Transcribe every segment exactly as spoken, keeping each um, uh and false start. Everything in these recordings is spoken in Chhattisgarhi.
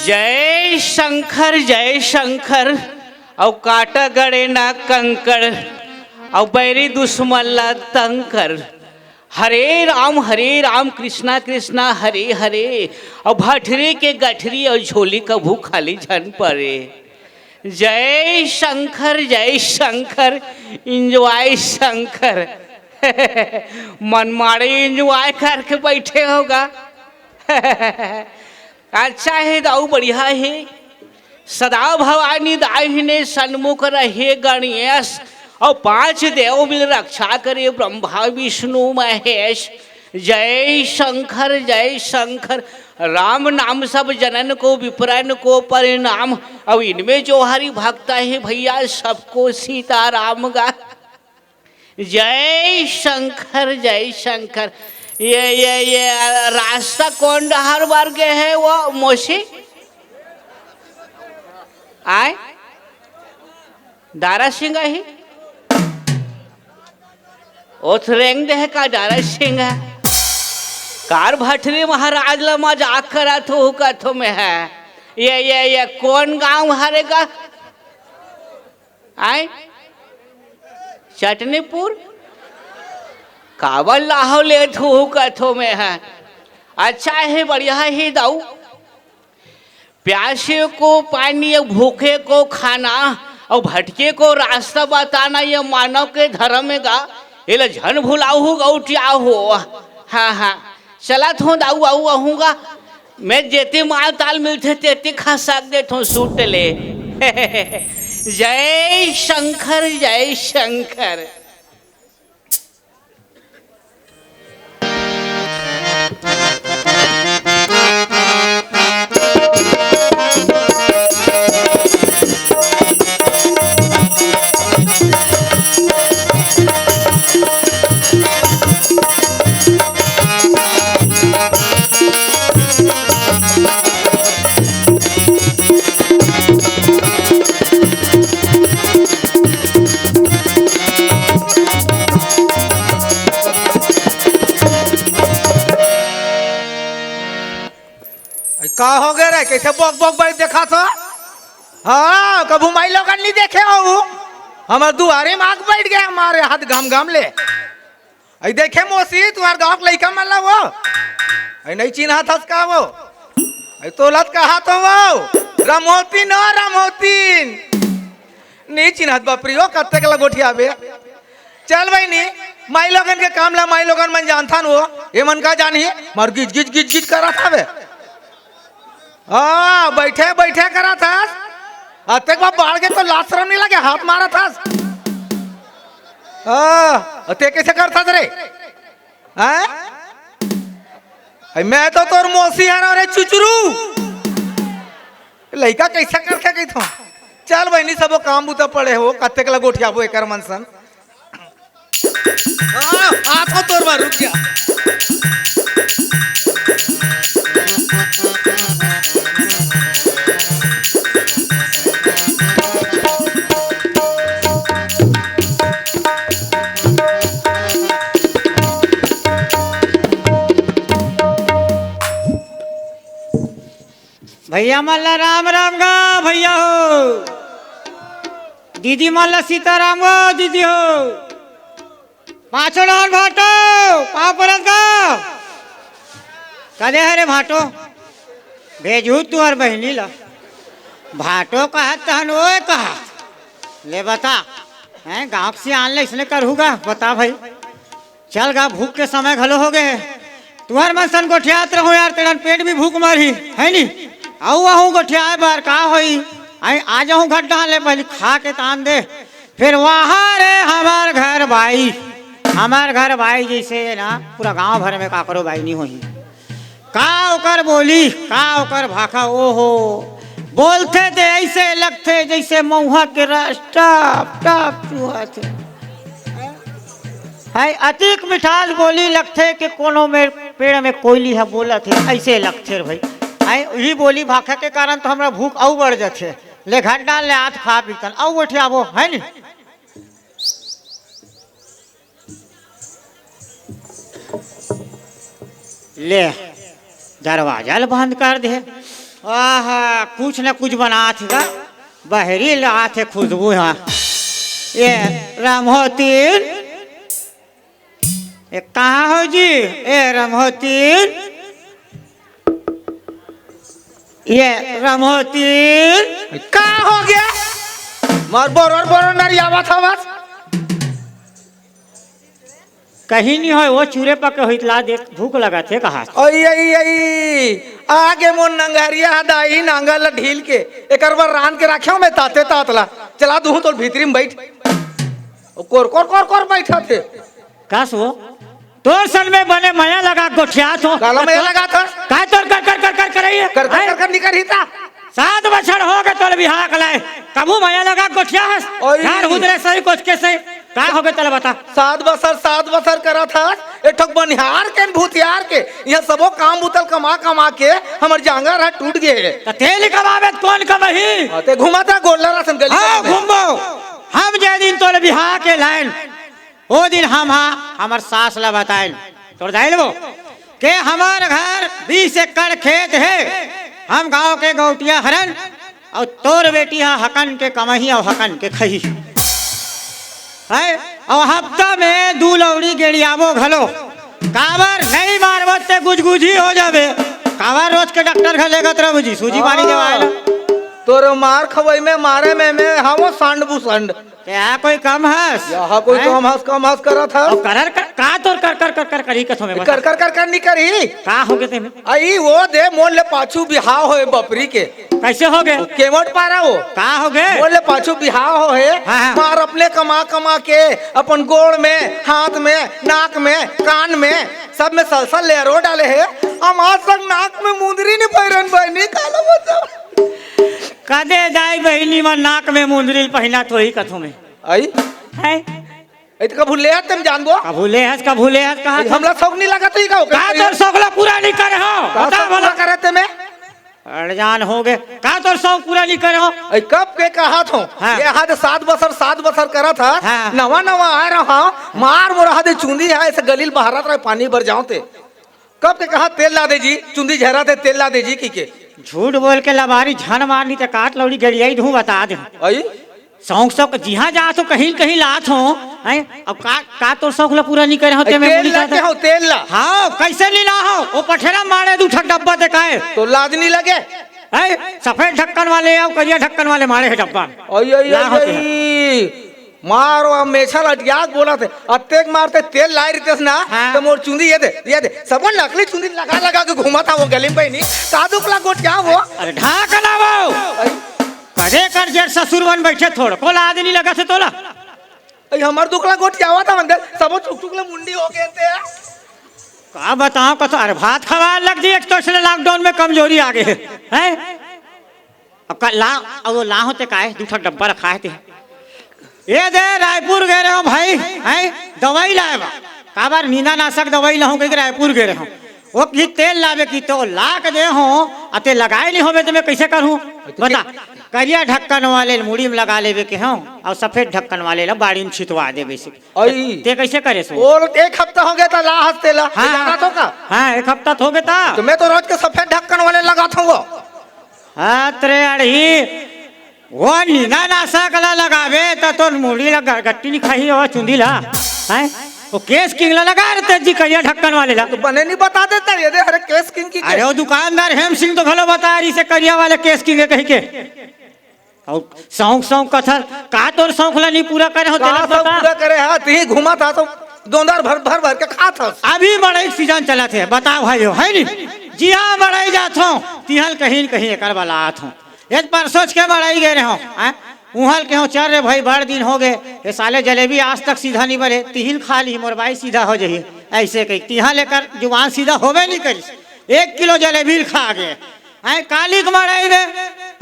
जय शंकर, जय शंकर। अउ काटा गड़े ना कंकड़, अउ बैरी दुश्मन ला तंग कर। हरे राम, हरे राम, कृष्णा कृष्णा, हरे हरे। अउ भठरी के गठरी अउ झोली कभू खाली झन परे। जय शंकर, जय शंकर। एंजॉय शंकर। मनमाड़े एंजॉय करके बैठे होगा। अच्छा हे दाऊ, बढ़िया हे। सदा भवानी दाहिने सन्मुख रहे गणेश, अउ पांच देव मिल रक्षा करे ब्रह्मा विष्णु महेश। जय शंकर, जय शंकर। राम नाम सब जनन को, विप्रन को परिणाम। अउ इनमें जो हरि भक्त हे भैया, सबको सीताराम गा। जय शंकर, जय शंकर। ये ये ये रास्ता कोन डहर बर गे हे वो मोसी? आय, दारा सिंह ही। ओथरेंग देह का दारा सिंह। कार भटरी महाराज ला मजाक करत हो, कथो में हे। ये ये ये कोन गांव हरे गा? आय, चटनीपुर। काबर लाहो लेत हो, कथो में हे। अच्छा हे, बढ़िया हे दाऊ। प्यासे को पानी, भूखे को खाना, अउ भटके को रास्ता बताना, ये मानव के धर्म हे गा। एला झन भुलाहू गौटिया हो। हाँ हाँ, चलत हों दाऊ, आऊ आहूँगा। मैं जेती माल ताल मिलथे तेती खसक देथों सूट ले। जय शंकर, जय शंकर। अरे का हो गया रे? कैसे बोक बोक बैठ देखा था? हाँ, कभू माई लोगन नहीं देखे हो। हमार दुआरे में आके बैठ गया, हमारे हाथ घम घम ले। अई देखे मौसी, तुम्हार गाँव के लइका मन ला वो। अई नहीं चिन्हात हस का वो? अई तोला त कहा तो वो। रमोतीन ओ, रमोतीन। नहीं चिन्हात बाप रे, ओ कत्ते के ला गोठियाबे। चल बहिनी, माई लोगन के काम ला माई लोगन मन जानथन वो। ये मन का जानही? मार गिज गिज गिज गिज करत हवे। हाँ, बैठे बैठे करत हस। अतेक बार बाढ़ के तो लाज शरम नहीं लगे, हाथ मारत हस। हाँ, ते कैसे करत हस रे? हैं? अई मैं तो तोर मौसी हरंव रे चुचरू। लइका कैसे करके गई था? चल बहिनी, सबो काम बूता पड़े हो, कत्ते के ला गोठियाबो एकर मन सन। हाँ, हाथों तोर बार रुक जा। भैया मन ला राम राम गा भैया हो, दीदी मन ला सीताराम गो दीदी हो। पाँचों डहर भाटो, पाँव परत गा। कदे हरे भाटो? भेजहू तुहर बहिनी ला। भाटो कहत तहन ओए कहत। ले बता। हैं, गाँव के सियान ले इसने करहू गा? बता भाई। चल गा, भूख के समय घलो हो गए। तुहर मन सन गोठियात रहूं यार, तेरन पेट भी भूख मरही, है नी? आऊ आहूं गोठियाए बर, का होई? आई, आ जाहूं घट डहान ले, पहली खा के तान दे। फिर वहाँ रे हमार घर बाई, हमार घर बाई जैसे ना पूरा गांव भर में काकरो बाई नहीं होही। का ओकर बोली, का ओकर भाखा, ओहो, बोलथे ते ऐसे लगथे जैसे मऊहा के रस टप टप चुहत हे। है अतिक मिठास बोली लगथे कि कोनो मेर पेड़ में कोयली ह बोलत हे, ऐसे लगथे रे भाई। है इही बोली भाखा के कारण तो हमरा भूख अउ बढ़ जथे। ले घट डाल ले आत खा पीतन अउ गोठियाबो, है नी? ले दरवाजा ल बंद कर दे। आहा, कुछ न कुछ बनात हे गा, बहरी लात हे खुशबू। हाँ, ये रामहोतीन, ये कहाँ हो जी? ये रामहोतीन, ये रामहोतीन। का हो गया? मोर बोरोर बोरोर नरियावत हवस। कहीं नहीं होय, वो चूरे पके होई ला देख, भूख लगत हे कहा। ओई, ओई, ओई, आगे मोर नंगरिया ह दाई नांगर ला ढील के, एकर बर रांध के राखे हों मैं ताते तात ला। चला दूहूं तोर भीतरी में बैठ। ओ कोर, कोर, कोर, कोर बैठत हे। कस वो? तोर सन में बने मया लगा गोठियात हों। काला मया लगात हस? काय तोर कर, कर, कर, कर, करई हे? कर, कर, हैं? कर, कर निकरही ता। सात बछर हो गे तोर बिहाव के लाए, कभू मया लगा गोठियाय हस? ओई। घर हुदरे सही कोचके सही, का हो गे तेला बता? सात बछर, सात बछर करत हस, ए ठोक बनिहार के न भूतियार के, इहाँ सबो काम बुता ल कमा कमा के हमर जांगर ह टूट गे हे। त तें नइ कमाबे त कोन कमाही? हाँ, तें घूमत रह गोल्लर असन गली हाँ, गली में। घूमबो। हम जे दिन तोर बिहाव के लाएन, ओ दिन हम हा हमर सास ला बताएन, तोर दाई ल वो, के हमर घर बीस एकड़ खेत हे, हम गांव के गौटिया हरन, अउ तोर बेटी हा हकन के कमही अउ हकन के खही। हैं? अउ हफ्ता में दू लौड़ी गेड़ियाबो घलो। काबर नइ मारबो ते गुजगुजी हो जाबे। काबर रोज के डॉक्टर घर लेगत रहबो जी, सूजी पानी देवाय ला। तोर मार खवई में, मारे में, में हावो सांड बुसंड। ते हा कोई कम हस? या हा कोई हैं? कम हस, कम हस करत हस? अउ करर कर, का तोर कर, कर, कर, कर, करही कथों में बता। कर, कर, कर, कर नइ करही। का हो गे तेमे? अई वो दे, मोर ले पाछू बिहाव होय बपरी के। कइसे हो गे? वो केवट पारा वो। का हो गे? मोर ले पाछू बिहाव होय। हाँ, हाँ। मार अपने कमा कमा के, अपन गोड़ में, हाथ में, नाक में, कान में, सब में सलसल लेरो डाले हे। हम आज तक नाक में मुंदरी नइ पहिरन बहिनी, काला बता। कदे दाई बहिनी मन नाक में मुंदरी ल पहिनत होही कथों में। अई? हैं? ए त कभू ले हस तेम जानबो? कभू ले हस, कभू ले हस, कहा ए, हमला शौक नइ लगत हे का? का तोर शौक ला पूरा नइ करे हों? का बता शौक भला। पूरा करे तेमे? अड़जान हो गे। का तोर शौक पूरा नइ करे हों? ए, कब के कहत हों? हाँ। ए हा दे सात बछर, सात बछर करत हस। हाँ। नवा नवा आय रहों, मार मोर हा दे चुंदी हे, अइसे गली ल बहारत रहे, पानी बर जाओं ते। कब के कहा तेल ला दे जी, चुंदी झरत हे तेल ला दे जी कहिके। झूठ बोल के लबारी झन मार, नइ ते काट लौड़ी गेड़ियाही दूहूं बता देहूं। अई? शौक शौक जिहां जात हों कहीं न कहीं लात हों, हैं? अब का, का तोर शौक ला पूरा नइ करे हों, ए, तेमे तेल बोली ला जात हे। हों, तेल ला। हाँ, कइसे नइ लाहों? वो पठेरा माड़े दू ठक डब्बा देखाय। तोर लाज नइ लगे? हैं? सफेद ढक्कन वाले अउ करिया ढक्कन वाले माड़े हे डब्बा। अई, अई, ला अई, होते हैं। अई। मार वो मेछा ल अटिया के बोलत हे, अतेक मार ते तेल लाय रहितेस ना, हाँ। त मोर चुंदी ये दे, ये दे, सबो नकली चुंदी लगा लगा के घूमत हा वो गली में बहिनी, का दुख ला गोठियावो। अरे ढाक ना वो। अई। कदे कर जेठ ससुर मन बइठे थोड़को लाज नइ लगत हे तोला। अई हमर दुख ला गोठियावत हा मन दे, सबो चुक चुक ले मुंडी हो गे ते। का बताओं कथों, अरे भात खवाय लग जी, एक तो इसने lockdown में कमजोरी आ गे हे, हैं? अब का ला, अब वो लाहों ते काय, दू ठक डब्बा रखाय हे ते। ए दे, रायपुर गे रहे हों भाई, हैं? दवाई लाय बर। काबर नींदानाशक दवाई लाहूं कहिके रायपुर गे रहे हों। वो कहिस तेल लाबे कहिके, त ला के दे हों, अते लगाय नइ होबे त मैं कइसे करहूं? तो बता, के- करिया ढक्कन वाले ल मुड़ी में लगा लेबे कहे हों, अउ सफेद ढक्कन वाले ल बाड़ी में छितवा देबे कहे। अई। ते कइसे करेस वो? वो एक हफ्ता हो गे त लाहस तेला। हाँ। जाना तो का? हाँ, एक हफ्ता त हो गे त। त मैं तो रोज के सफेद ढक्कन वाले लगात हों वो। हाँ, तरे अड़ही, वो नींदानाशक ला लगाबे त तोर मुड़ी ला ग-, गट्टी नइ खाही, वो चुंदी ला। हैं? वो केश किंग ला लगा रहे तें जी, करिया ढक्कन वाले ला। त बने नइ बता देता ये दे, अरे केश किंग कहिके। अरे वो दुकानदार हेम सिंह तो घलो बताय रहिसे करिया वाले केश किंग हे कहिके। अउ शौक शौक कथस, का तोर शौक ला नइ पूरा करे हों, का तेला शौक बता। पूरा करे हा, तिही घूमत हा त दोंदर भर भर भर के खात हस। अभी मड़ई के सीजन चलत हे, बता भाई हो, हे नी? जिहां मड़ई जात हों, तिहां ल कहीं न कहीं एकर बर लात हों। ए परसों के मड़ई गे रहे हों, हैं? उहां ल कहे हों, चल रे भाई, बड़ दिन हो गे, ए साले जलेबी आज तक सीधा नइ बने, तिही ल खा लिही, मोर बाई सीधा हो जाही। अइसे कहिके तिहां ले एकर जुबान सीधा होबे नइ करिस। एक किलो जलेबी ल खा गे। हैं, काली के मड़ई में,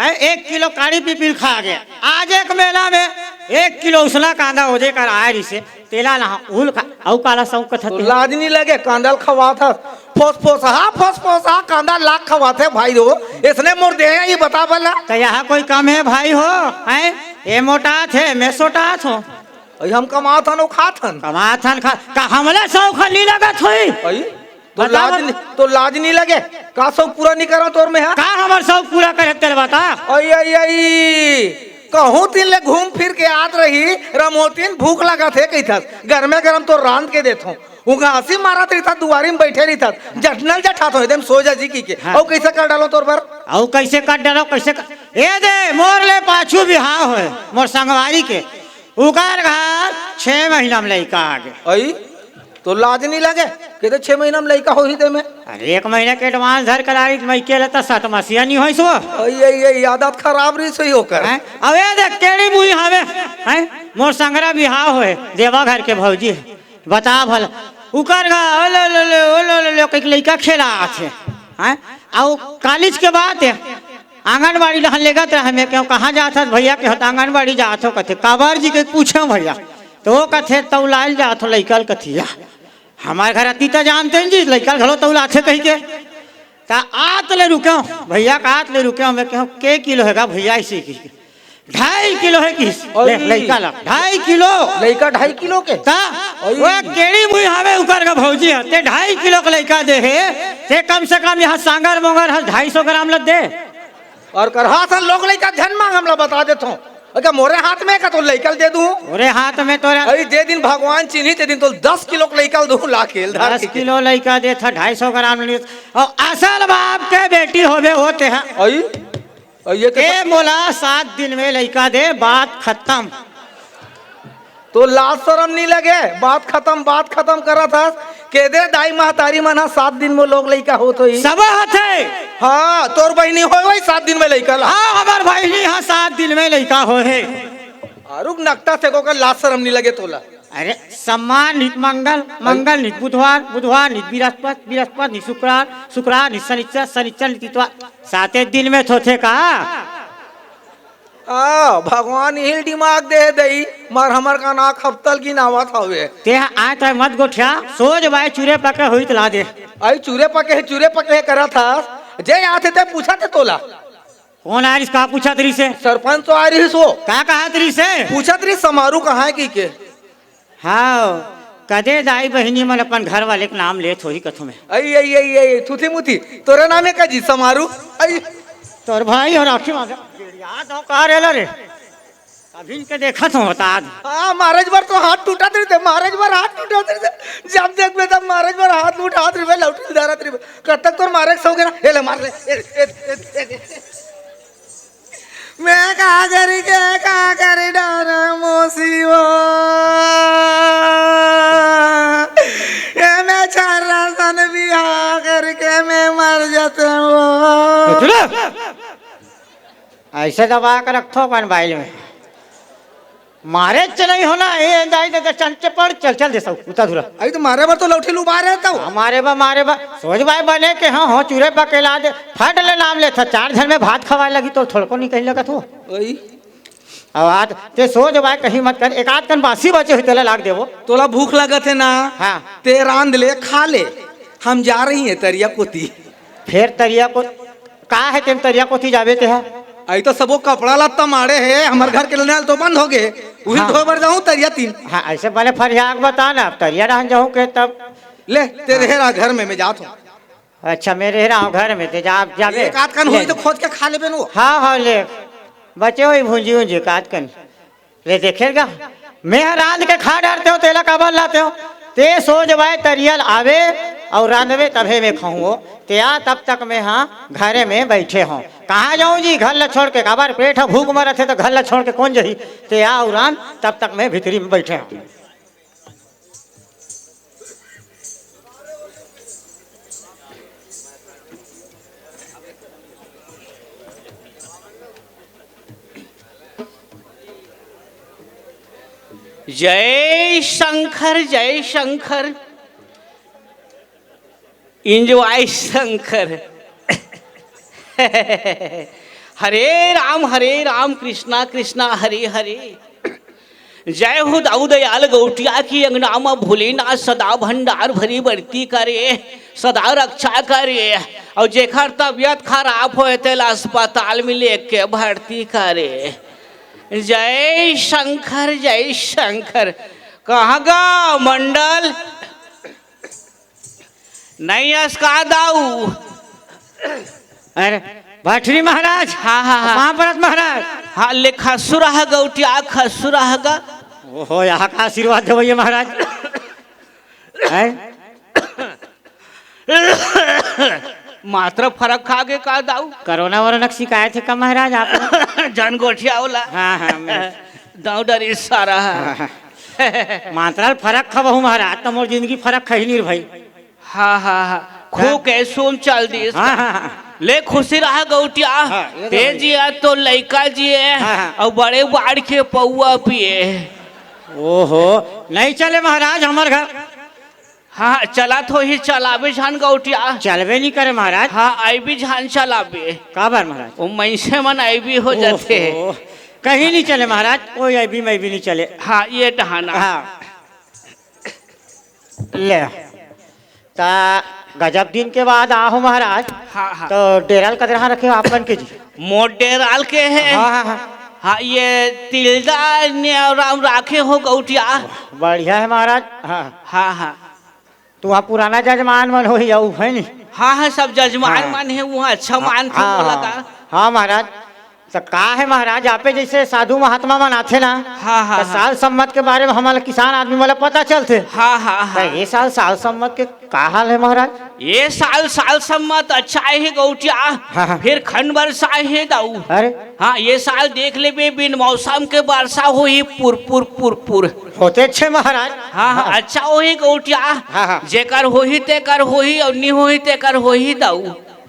हैं, एक किलो काड़ी पीपी ल खा गे। आज एक मेला में एक किलो उसना कांदा ओदे कर आय रहिसे, तेला लाहूं, उहू ल खा, अउ काला शौक कथस तो ते। लाज नइ लगे, कांदा ल खवात हस। फोस फोस हा, फोस फोस हा, कांदा ला के खवात हे भाई हो। इसने मोर देह हे, ये बता भला। त ए हा कोई कम हे भाई हो, हैं? ए मोटात हे, मैं सोटात हों। अई हम कमात हन, वो खात हन। कमात हन, खा, का हमला शौक नइ लगत होही? अई, तो बता लाज बता। नइ, तो लाज नइ लगे? का शौक पूरा नहीं करा तोर में हा? का हमर शौक पूरा करे तेल बता? अई अई अई, कहूँ दिन ले घूम फिर के आत रही, रमोतिन भूख लगत हे कहिथस, गरमे गरम तो रांध के देथों। उगासी मारत रहिथस, दुआरी में बैठे रहिथस, जटनल जठात हो एकदम सोजा जी की के। हाँ। अउ कैसे कर डालो तोर बर? अउ कैसे कर डालो, कैसे कर? ए दे, मोर ले पाछू बिहाव होय मोर संगवारी के, उकर घर छह महीना में लइका आ गे। अई, तो लाज नहीं लगे? कहते छह महीना में लइका हो ही दे में। अरे, एक महीना के एडवांस धर कर आई, मैं के लेता सतमसिया नहीं होइस वो। अई अई अई, आदत खराब रही सही होकर। हैं? अबे देख, केड़ी मुही हवे, हैं? मोर संगरा बिहाव होय, देवा घर के भौजी। बता भला, उकर गा, ओ लो लो लो, ओ लो लो लो, कइके लइका खेला आथे। हैं? अउ कॉलेज के बात हे, आंगनबाड़ी डहन लेगत रहे, मैं कहूँ, "कहाँ जात हस भैया?" कहत, "आंगनबाड़ी जात हो।" कथे, "काबर जी?" कहिके पूछे भैया, तो वो कथे, "तौलाइल जात हो लइका ल," कथिया। हमारे घर अतीता जानते हैं जी, लइका ल घलो तौलाथे कहिके। त आत ले रुके हो, भैया का आत ले रुके हो, मैं कहूँ, "के किलो हेगा भैया?" इसी की ढाई किलो हे किस। ले, अई। लइका ला, ढाई किलो। लइका ढाई किलो के? ता, अई। वो केड़ी मुही हवे उकर का भौजी हे, ते ढाई किलो के लइका दे हे, ते कम से कम यहाँ सांगर मोंगर हस ढाई सौ ग्राम ल दे। अउ कर हाथ लोग लइका झन मांग, हमला बता देथों। अगर मोरे हाथ में का तो लइका ल दे दूं। मोरे हाथ में तोरे अई जे दिन भगवान चिन्ही, ते दिन तो दस किलो के लइका ल दूं, ला खेल धार दस के। किलो लइका देथा, ढाई सौ ग्राम ले। अउ असल बाप के बेटी होबे होते हैं। अई? अउ ये तो ए, मोला सात दिन में लइका दे, बात खतम। तो लाज सरम नहीं लगे? बात खतम, बात खतम करत हस। के दे दाई महतारी मन ह सात दिन में लोग लइका होत होही। सब हथे। हाँ, तोर बहिनी होय वही सात दिन में लइका ला। हाँ, हमर बहिनी ह सात दिन में लइका होय हे। अरुग नकटा से को कर लाज सरम नहीं लगे तोला? अरे, सम्मान नित मंगल, मंगल नित बुधवार, बुधवार नित बृहस्पति, बृहस्पति नित शुक्रवार, शुक्रवार नित शनिचर, शनिचर नित इतवार, साते दिन में थोथे का? आ, भगवान इही ल दिमाग दे दई, मर हमर का नाक हफ्तल गिनावत हवे। ते ह आय तय मत गोठिया, सोझ बाय चूरे पके होई त ला दे। अई चूरे पके हे, चूरे पके हे करत हस, जे आथे ते पूछत हे तोला। कौन आ रिस, का पूछत रिस हे? सरपंच तो आ रिस वो। का कहत रिस हे? पूछत रिस समारू कहाँ हे की के। हाँ, कदे दाई बहिनी मन अपन घर वाले के नाम लेत होही कथों मैं। अई, अई, अई, अई, थुथी मुथी, तोरे नाम हे का जी समारू? अई। तोर भाई अउ राखी मांगे। याद हो का रेला रे? अभी इनके देखत हो बता दे। हाँ, महाराज बर तो हाथ टूटत रहिथे, महाराज बर हाथ टूटत रहिथे। जब देखबे तब महाराज बर हाथ उठात रहिबे, लौटी धरत रहिबे। कब तक तोर मारे के सौक हे ना? ए ले मार ले। ए, ए, ए, ए, ए। मैं का करी के का करी डारा मोसी वो। ए मैं छर्रा सन बिहा करके मैं मर जाता हूँ। उठ ले। ऐसे दबा के रखथो अपन बाइल में। मारे च नहीं होना, ए दाई दे, दे, चल, चल, पड़, चल, चल, दे, सब, उतार धुरा। अई तो मारे बर तो लौठी लुबा रहे तो। हाँ, मारे बा, मारे बा। सोझ बाय बने के, हाँ, हाँ, चूरे पा के ला दे। फट ले नाम लेथा, चार झन में भात खवाए लगी तो थोड़को नहीं कहीं लगत हो। ओई। अब आज ते सोझ बाय कहीं मत कर, एक आध कन बासी बचे हुई तेला लाग देवो। तोला भूख लगत हे ना? हाँ। ते रांध ले, खा ले। हम जा रही हैं तरिया कोती। फेर तरिया को का हे, तेम तरिया कोती जाबे ते हा? अई तो सबो कपड़ा लत्ता माड़े हे, हमर घर के नल तो बंद हो गे, उही हाँ। धोए बर जाहूं तरिया तीन। हाँ, ऐसे बने फरिया के बता ना, अब तरिया रहन जाहूं के तब। ले, ते रहे रहा घर में, मैं जात हूँ। अच्छा, मैं रहे रहा हूँ घर में, ते जा, जाबे। एक आध कन ले। होई तो खोज के खा लेबे नो। हाँ, हाँ, ले। बचे होई भूंजी, भूंजी, एक आध कन। ले देखेगा, मैं ह रांध के खा डारते हो, तेला काबर लाते हो? ते सोझ बाय तरिया ल आवे अउ रांधबे तभे मैं खाहूं। ते आ, तब तक मैं हा घरे में बैठे हों। कहाँ जाऊं जी घर ल छोड़ के? काबर पेट ह भूख मरत हे त घर ल छोड़ के कौन जही? ते आ अउ रांध, तब तक मैं भीतरी में बैठे हों। जय शंकर, जय शंकर, enjoy शंकर। हरे राम, हरे राम, कृष्णा कृष्णा, हरे हरे। जय हो दाऊ दयाल गौटिया की अंगना म भोलेनाथ सदा भंडार भरी बरती करे, सदा रक्षा करे। अउ जेकर तबियत खराब होय तेला अस्पताल में लेके भर्ती करे। जय शंकर, जय शंकर। कहाँ गा मंडल? नहीं अस का दाऊ? अरे, भटरी महाराज। हाँ, हाँ, हाँ। पाँव परत महाराज। हाँ, ले खसुर ह गौटिया, खसुर ह गा। ओहो, यहाँ का आशीर्वाद देवइया महाराज। हैं? मात्रा फरक खा गे का दाऊ? कोरोना वोरोना के शिकायत हे का महाराज आप? झन गोठियावला। हाँ, हाँ, मैं दाऊ डरी सारा ह। हाँ, हाँ। मात्रा फरक खबहू महाराज, त मोर जिंदगी फरक खही नहीं रे भाई। हाँ, हाँ, हाँ। खो हाँ। के सोम चल दिस। हाँ, हाँ, हाँ। ले खुशी रहा गौटिया। हाँ, ये तो ते भाई। जिया तो लइका जिए। हाँ, हाँ। अउ बड़े बाढ़ के पौआ पिए। ओहो, नहीं चले महाराज हमर घर। हाँ, चलत होही चलाबे झन गौटिया। चलबे नहीं करे महाराज। हाँ, अइबे झन चलाबे। काबर महाराज? ओ मइनसे मन अइबे हो जाथे। ओहो, कहीं नहीं चले महाराज, कोई अइबे मैं भी नहीं चले। हाँ, ये डहाना। हाँ। ले, त गजब दिन के बाद आहो महाराज। हाँ, हाँ। त डेरा ल कदरहा रखे हो आप मन के जी? मोर डेरा ल के हे। हाँ, हाँ, हाँ। हाँ, ये तिलदा नेवरा म राखे हो गौटिया। बढ़िया हे महाराज। हाँ। हाँ, हाँ। त उहाँ पुराना जजमान मन होही अउ, हे नी? हाँ, हाँ, सब जजमान हाँ। मन हे, उहाँ अच्छा हाँ, मानथे हाँ, मोला हाँ। का। हाँ महाराज। त का हे महाराज, आपे जइसे साधु महात्मा मन आथे ना, हाँ, हाँ, त हाँ। साल संवत के बारे म हमन ल किसान आदमी मन ल पता चलथे। हाँ, हाँ, त हाँ। ये साल साल संवत के का हाल हे महाराज? ये साल साल संवत अच्छा हे गौटिया, हाँ, हाँ। फेर खन बरसा हे दाऊ। अरे। हाँ, ये साल देख लेबे, बिन मौसम के बरसा होही, पुर, पुर, पुर, पुर। होतेच हे महाराज। हाँ, हाँ, हाँ। अच्छा होही गौटिया। हाँ, हाँ। जेकर होही तेकर होही, अउ नी होही तेकर होही दाऊ।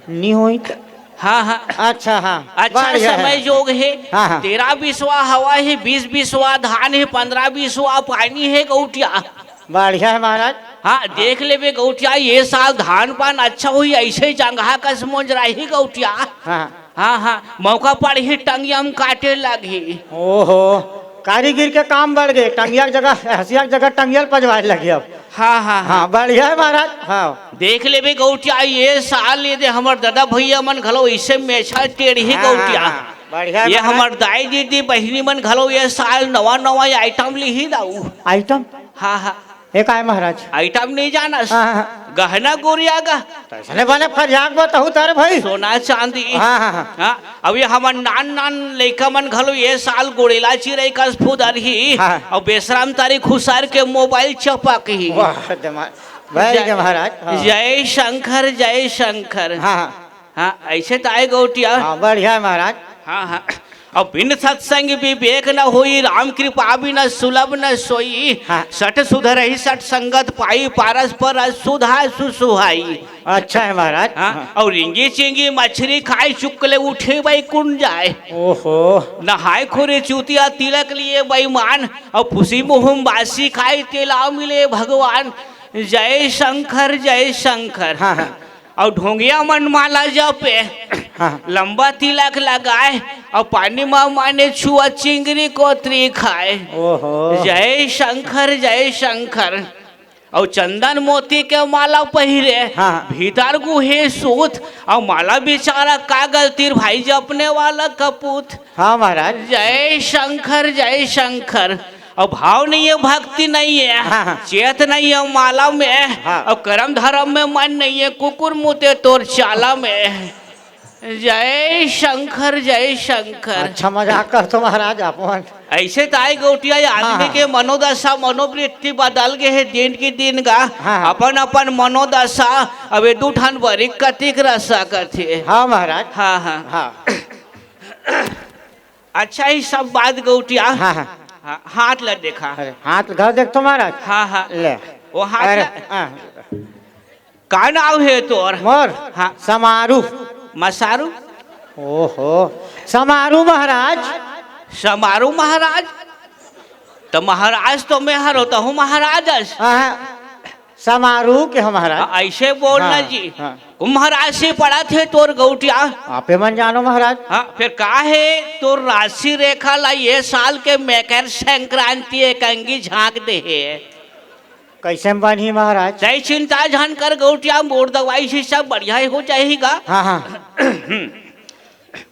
नी होही त-, हाँ, हाँ। अच्छा, हाँ। अच्छा बढ़िया हे। समय जोग हे। हाँ, हाँ। तेरा बिसवा हवा हे, बीस बिसवा धान हे, पंद्रह बिसवा पानी हे गौटिया। बढ़िया हे महाराज। हाँ, हाँ। देख लेबे गौटिया, ये साल धान पान अच्छा होही, अइसे जंगहा कस मोजराही गौटिया। हाँ। हाँ, हाँ, मौका पड़ही टंगिया म काटे लगही। ओहो, कारीगिर के काम बढ़ गे, टंगिया के जगह, हंसिया के जगह टंगिया ल पजवाए लगे अब। हाँ, हाँ, हाँ। हाँ, बढ़िया हे महाराज। हाँ। देख लेबे गौटिया, ये साल ये दे हमर ददा भइया मन घलो अइसे मेछा टेड़ही हाँ, गौटिया। हाँ, हाँ, बढ़िया हे ये महाराज। हमर दाई दीदी बहिनी मन घलो ये साल नवा नवा आइटम लिही दाऊ। आइटम? हाँ, हाँ। ए काय महाराज? आइटम नहीं जानस? हाँ, हाँ। गहना गुरिया गा। त अइसने बने फरियाक बताहू तारे भाई। सोना चांदी। हाँ, हाँ, हाँ। हाँ, अब ये हमर नान नान लइका मन घलो ये साल गुड़ेला चिरई कस फुदरही। हाँ। अउ बेसराम तारी खुसर के मोबाइल चपकही। वाह, जमा-, भाई जय, के महाराज। हाँ। जय शंकर, जय शंकर। हाँ, हाँ। हाँ, अइसे त आय गौटिया। हाँ, बढ़िया हे महाराज। हाँ, हाँ। अउ बिन सत्संग विवेक न होई, राम कृपा बिना सुलभ न सोई। हाँ। सठ सुधरही सठ संगत पाई, पारस परस सुधा सुसुहाई। अच्छा हे महाराज। हाँ, हाँ। अउ रिंगी चिंगी मछरी खाई, चुकले उठे बैकुंठ जाए। ओहो। नहाय खोरे चूतिया तिलक लिए बेईमान, अउ फुसी मुहुम बासी खाई, तेला मिले भगवान। जय शंकर, जय शंकर। हाँ, हाँ। अउ ढोंगिया मन माला जपे, हाँ। लंबा तिलक लगाए, अउ पानी म माने छुआ चिंगरी कोतरी खाए। ओहो। जय शंकर, जय शंकर। अउ चंदन मोती के माला पहिरे, हाँ। भीतर गुहे सूत, अउ माला बिचारा कागल तीर भाई जपने वाला कपूत। हाँ महाराज। जय शंकर, जय शंकर। अउ भाव नहीं हे, भक्ति नहीं हे, हाँ, हाँ। चेत नहीं हे माला में, हाँ। अउ करम धरम में मन नहीं हे, कुकुर मुते तोर चाला में। जय शंकर, जय शंकर। अच्छा मजाक करथो महाराज आप मन। अइसे त आय गौटिया, ये आदमी हाँ, हाँ। के मनोदशा, मनोवृत्ति बदल गे हे दिन के दिन गा। हाँ, हाँ। अपन अपन मनोदशा, अब ये दू ठन बरिक कतिक रह सकत हे। हाँ महाराज। हाँ, हाँ। हाँ। अच्छा, ये सब बात गौटिया। हाँ, हाँ। हाँ, हाथ ला देखा। अरे, हाथ घर देख तो महाराज। हाँ, हाँ। ले। वो हाथ अरे, ला हाँ। का नाव हे तोर? मोर? हाँ। समारू। मसारू? ओहो, समारू महाराज। समारू महाराज? त महाराज तो मैं हरो, तहूँ महाराज अस। हाँ, हाँ। समारू के हो महाराज। हाँ, अइसे बोल ना हाँ, जी। हाँ। कुंभ राशि पड़त हे तोर गौटिया। आपे मन जानो महाराज। हाँ, फेर का हे तोर राशि रेखा ला ये साल के मकर संक्रांति एक अंगी झांक दे हे। कइसे म बनही महाराज? तैं चिंता झन कर गौटिया, मोर दवाई से सब बढ़िया हो जाही गा। हाँ, हाँ।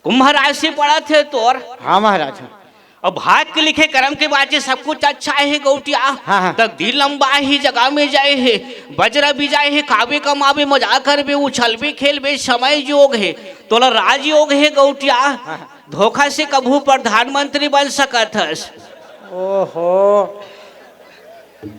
कुंभ राशि पड़त हे तोर। हाँ महाराज। अब भाग के लिखे, करम के बाँचे, सब कुछ अच्छा हे गौटिया। हाँ, हाँ। तकदीर लंबा हे, जगह में जाए हे, बजरा भी जाए हे, खाबे कमाबे, मजा करबे, उछलबे खेलबे, समय जोग हे, तोला राजयोग हे गौटिया। हाँ, हाँ। धोखा से कभू प्रधानमंत्री बन सकत हस। ओहो,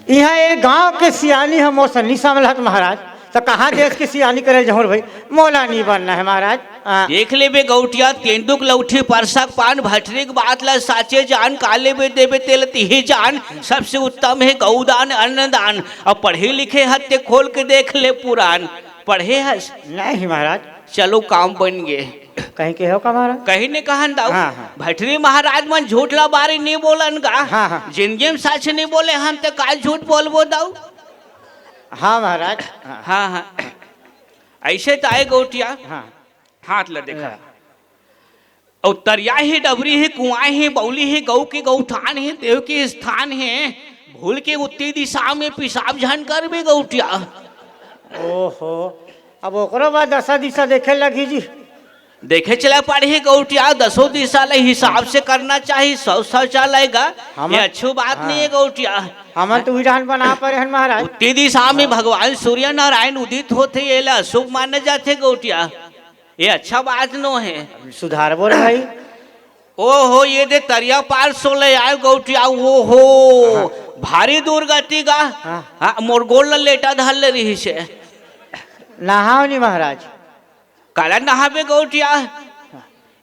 इहाँ ये गांव के सियानी ह मोर संग नइ संभलत महाराज, त कहाँ देश के सियानी करे जहूँ भाई, मोला नइ बनना हे महाराज। हाँ। देख लेबे गौटिया, तेंदूक लौठी परसक पान, भटरी के बात ला साचे जान, का लेबे देबे तेला तिही जान, सबसे उत्तम हे गौदान अन्नदान। अब पढ़े लिखे हस ते खोल के देख ले पुरान, पढ़े हस? नहीं महाराज। चलो काम बन गे। कहीं के हो का महाराज? कहीं नइ कहन दाऊ। हाँ, हाँ। भटरी महाराज मन झूठ लबारी नइ बोलन गा। हाँ, हाँ। जिंदगी में सच नइ बोले हन त का झूठ बोलबो दाऊ? हाँ महाराज। हाँ। हाँ, हाँ। अइसे त आय गौटिया। हाँ। हाथ ला देखा। हाँ। अउ तरिया हे, डबरी हे, कुआँ हे, बउली हे, गऊ के गऊठान हे, देव के स्थान हे, भूल के उत्ती दिशा में पिसाब झन करबे गौटिया। ओहो, अब ओकरो बाद दशा दिशा देखे लगही जी। देखे चला पड़ही गौटिया, दसों दिशा ले हिसाब से करना चाही। शौ-, शौचालय गा, हमन, ये अच्छो बात हाँ। नइ हे गौटिया। हमन तो विधान बना परे हन महाराज। उत्ती दिशा में हाँ। भगवान सूर्य नारायण उदित होथे, ये ला अशुभ माने जाथे गौटिया। ये अच्छा बात नो हे। सुधारबो रे भाई। ओहो, ये दे तरिया पार सोले आय गौटिया, ओहो, हाँ। भारी दुर्गति गा। हाँ। हाँ, मोर गोड़ ल लेटा धर ले रहिस हे। नहाव नी महाराज। काला नहाबे गौटिया?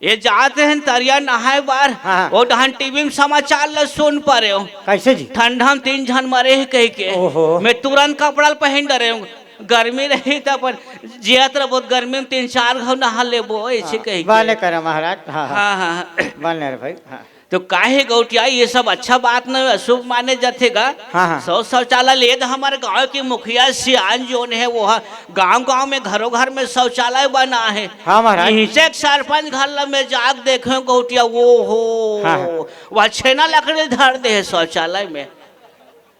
ये जात हन तरिया नहाय बर, हाँ। ओ डहन टीवी में समाचार ल सुन परेंव। कइसे जी? ठंडा में तीन झन मरे हे कहिके। ओहो। मैं तुरंत कपड़ा ल पहिन डरेंव। गर्मी रही त अपन जियत रह बहुत गर्मी में तीन चार घाव नहा लेबो, अइसे हाँ, कहिके। बने करे महाराज। हाँ, हाँ। हाँ, हाँ। बने रे भाई। हाँ। तो काहे गौटिया, ये सब अच्छा बात न हे, अशुभ माने जाथे गा। हाँ, हाँ। शौ-, शौचालय ले तो हमर गांव के मुखिया सियान जोन हे, वो ह गांव-गांव में, घरों-घर में शौचालय बना हे। हाँ महाराज। इही से एक सरपंच घर ल में जाके देखेंव गौटिया, वो हो, हाँ, हाँ। वो छेना लकड़ी धर दे हे शौचालय में।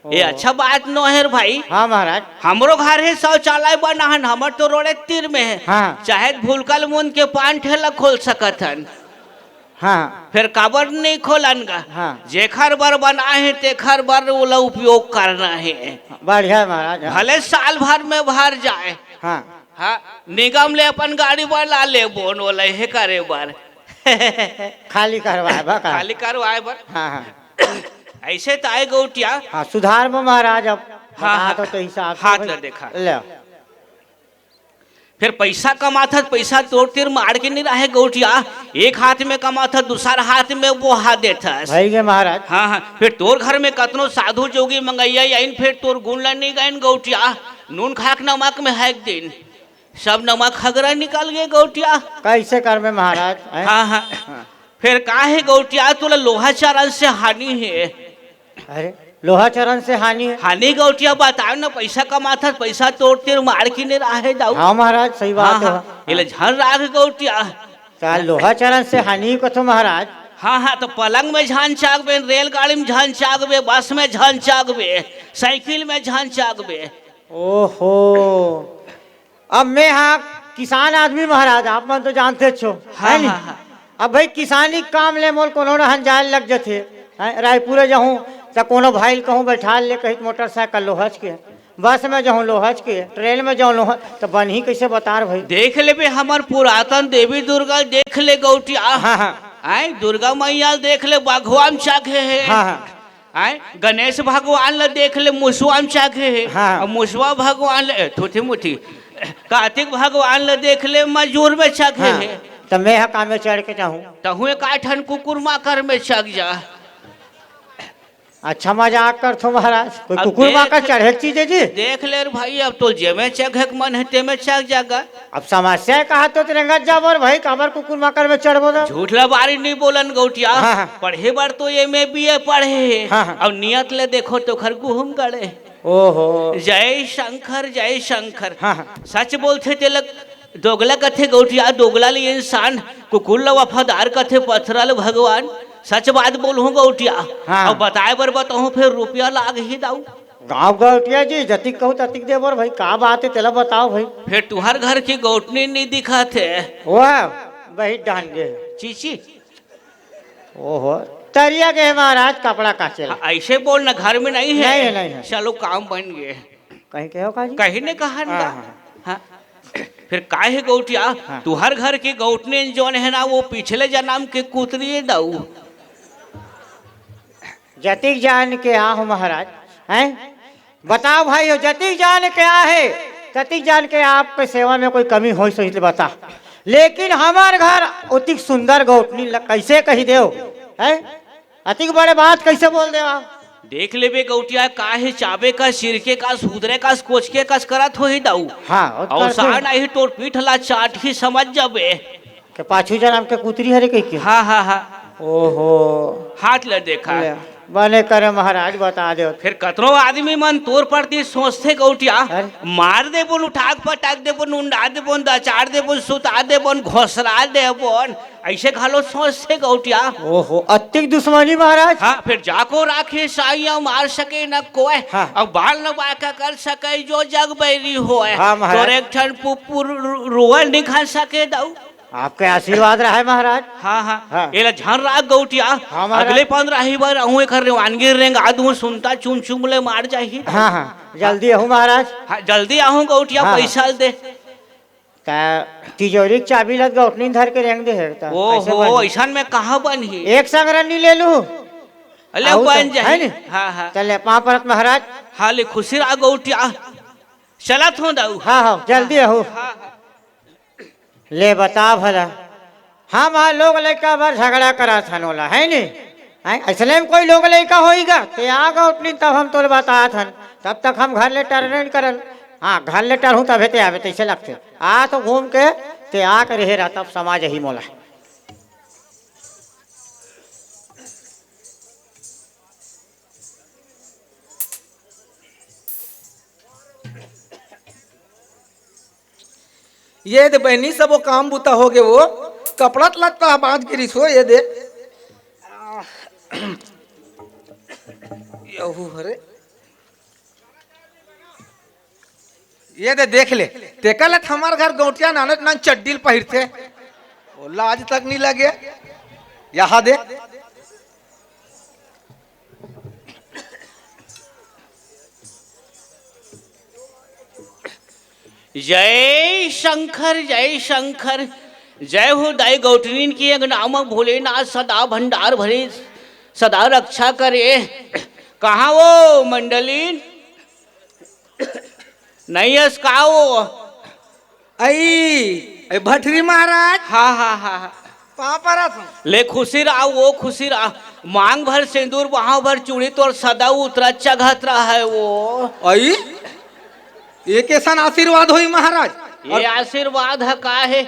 ये ओहो। अच्छा बात नो हे रे भाई। हाँ महाराज। हमरो घर हे शौचालय बना हन, हमर तो रोड़े तीर में हे। हाँ। चाहे भूलकल मुंद के पान ठेला खोल सकत हन। हाँ। फेर काबर नइ खोलन गा? हाँ। जेखर बर बना हे, तेखर बर ओला उपयोग करना हे। बढ़िया महाराज, हाँ। भले साल भर में भर जाए। हाँ। हाँ, निगम ले अपन गाड़ी बला लेबो, ओला हे करे बर। खाली करवाए बर का? खाली करवाए बर। हाँ, हाँ। अइसे त आय गौटिया। हाँ, सुधारबो महाराज अब। हाँ, बता हाँ। तो, तो हिसाब से हाथ भाई। ला देखा। ले। फेर पइसा कमाथस, पइसा तोर तीर माड़ के नइ राहे गौटिया, एक हाथ में कमाथस, दूसर हाथ में बोहा देथस। भई गे महाराज। हाँ, हाँ, फेर तोर घर में कतनो साधु जोगी मंगइया आइन, फेर तोर गुन ल नइ गाइन गौटिया, नून खाक नमक में हे एक दिन, सब नमक हगरा निकल गे गौटिया। कइसे करबे महाराज, हैं? हाँ, हाँ। हाँ। फेर का हे गौटिया, तोला लोहा चरण से हानि हे। अरे, लोहा चरण से हानि हे? हानि गौटिया, बताव न, पइसा कमाथस, पइसा तोर तीर माड़ के नइ राहे दाऊ। हाँ महाराज, सही बात हाँ, हे। हाँ। एला झन राख गौटिया। त लोहा चरण से हानि कथो महाराज। हाँ, हाँ, त पलंग में झन चागबे, रेलगाड़ी में झन चागबे, बस में झन चागबे, साइकिल में झन चागबे। ओहो, अब मैं हा किसान आदमी महाराज, आप मन तो जानथेच हो, हाँ, हे नी? हाँ, हाँ। अब भाई किसानी काम ले मोल कोनो रहन जाए लग जथे, हैं? रायपुर जाहूँ त कोनो भाई ल कहूँ बैठा ले कही मोटरसाइकिल लोहच के, बस में जाहूँ लोहच के, ट्रेन में जाहूँ लोहच, त बनही कइसे बता रे भाई? देख लेबे हमर पुरातन देवी दुर्गा देख ले गौटिया, हाँ, हाँ। हैं? दुर्गा मैया देख ले बघवा म चाघे हे। हाँ, हाँ। आय, गणेश भगवान ल देख ले, मुसवा म चाघे हे। हाँ। अउ मुसवा भगवान ल, ए, थुथी मुथी, कार्तिक भगवान ल देख ले, मजूर में चाघे हाँ। हे। त मैं ह का में चढ़ के जाहूँ? तहूँ एक आठन कुकुर माकर में चाघ जा। अच्छा मजाक करथो महाराज, कोई अब कुकुर देख, माकर चढ़े के चीज हे जी? देख ले रे भाई, अब तो जेमे चाघे के मन हे, तेमे चाघ जा गा। अब समस्या हे कहा तो रेंगत जाबो रे भाई, काबर कुकुर माकर में चढ़बो त? झूठ लबारी नइ बोलन गौटिया। हाँ, हाँ। पढ़े बर तो एम ए बी ए पढ़े हे। हाँ, हाँ। अउ नियत ले देखो त ओखर गुहूम गड़े। ओहो। जय शंकर, जय शंकर। हाँ, हाँ। सच बोलथे तेला दोगला कथे गौटिया, दोगला ले इंसान, कुकुर ल वफादार कथे, पथरा ल भगवान। सच बात बोलहूँ गौटिया। हाँ। अउ बताए बर बताहूँ फेर रुपया लागही दाऊ। गाँव गौटिया जी, जतिक कहूँ ततिक देबो रे भाई, का बात हे तेला बताव भाई। फेर तुँहर घर के गौटनी नइ दिखत हे। वाह, बहिर डाहन गे। चीची। ओहो, तरिया गे हे महाराज, कपड़ा काचे ला। हाँ, ऐसे बोल ना, घर में नहीं है। नहीं है, नहीं है। चलो, काम बन गए। कहीं के हो का जी? कहीं ने कहा ना। हाँ, हाँ। हाँ। फिर काहे गौटिया, हाँ। तुहर घर के गौटनी जौन है ना, वो पिछले जन्म के कुतरी है दाऊ। जतिक जान के आहो महाराज, हैं? बताओ भाई हो, जतिक जान के आहे, ततिक जान के आपके सेवा में कोई कमी होइस होही त बता। लेकिन हमर घर ओतिक सुंदर गौटनी ल-, कैसे कही देव, हैं? अतिक बड़े बात कैसे बोल देव आप? देख लेबे गौटिया, काहे चाबे कस, सिरके कस, हुदरे कस, कोचके कस करत होही दाऊ। हाँ, वो अउ करत होही। सान आही तोर पीठ ला चाटही, समझ जाबे। के पाछू जनम के कुतरी हरे कहिके? हाँ, हाँ, हाँ। ओहो। हाथ ले देखा। ले, बने करे महाराज, बता देव। फिर कतनो आदमी मन तोर प्रति सोचथे गौटिया, अरे। मार देबोन, उठाक पटाक देबोन, उंडा देबोन, दचार देबोन, सुता देबोन, घोसरा देबोन, ऐसे घलो सोचथे गौटिया। ओहो, अतिक दुश्मनी महाराज। हाँ, फिर जाको राखे साइया मार सके न कोय, हाँ। अब बाल न बाका कर सके जो जग बैरी होय। हाँ महाराज। तोर एक ठन पुपुर रु-, रुअल निखा सके दाऊ। आपके आशीर्वाद रहे महाराज। हाँ, हाँ। हाँ। एला झन राख गौटिया। हाँ, महाराज। अगले पंद्रह ही बार आहूँ एकर रेवानगी रेंगा दूँ, सुनता चुम चुम ले मार जाही। हाँ, हाँ। जल्दी आहूँ महाराज। हाँ, जल्दी आहूँ गौटिया, हाँ, हाँ। पैसा दे। त तिजोरी के चाबी ल गौटनी धर के रेंग दे हे त ओ कैसे हो, बनही? ऐसन में कहाँ बनही? एक संग रन्नी ले लू। ले आऊ बन तो, जाही। है नी? हाँ, हाँ। चले, पाँव परत महाराज। हाँ, ले खुशी रहा गौटिया। चलत हूँ दाऊ। हाँ, हाँ, जल्दी आहू। हाँ, हाँ। ले बता भला, हम हा लोग लइका बर झगड़ा करत हन ओला, है नी? हैं? अइसने में कोई लोग लइका होई गा? ते आ गौटनी तब हम तोला बतात हन, तब तक हम घर ले टरने नइ करन। हाँ, घर ले टरहूँ तभे ते आबे, तइसे लगथे। आ तो घूम के ते आ के रहे रह, तब समझ ही मोला। ये दे बहिनी, सबो काम बूता हो गे वो, कपड़ा त लत्ता ह बांध के रिसो, ये दे। यहू हरे। ये दे देख ले, तेकर ले त हमर घर गौटिया नानक नान चड्डी ल पहिरथे, वो लाज तक नहीं लगे। यहाँ दे। जय शंकर, जय शंकर। जय हो दाई गौटनीन की अंगना म भोलेनाथ सदा भंडार भरे, सदा रक्षा करे। कहाँ वो मंडलीन? नहीं अस का वो? अई, अई भटरी महाराज। हाँ, हाँ, हाँ, हाँ। पाँव परत हूँ। ले खुशी रहा, वो खुशी रहा। मांग भर सिंदूर, वहां भर चूड़ी, तोर सदा उतरा चघत रहा है वो। अई, ये कैसन आशीर्वाद होई महाराज? ये और आशीर्वाद है का है?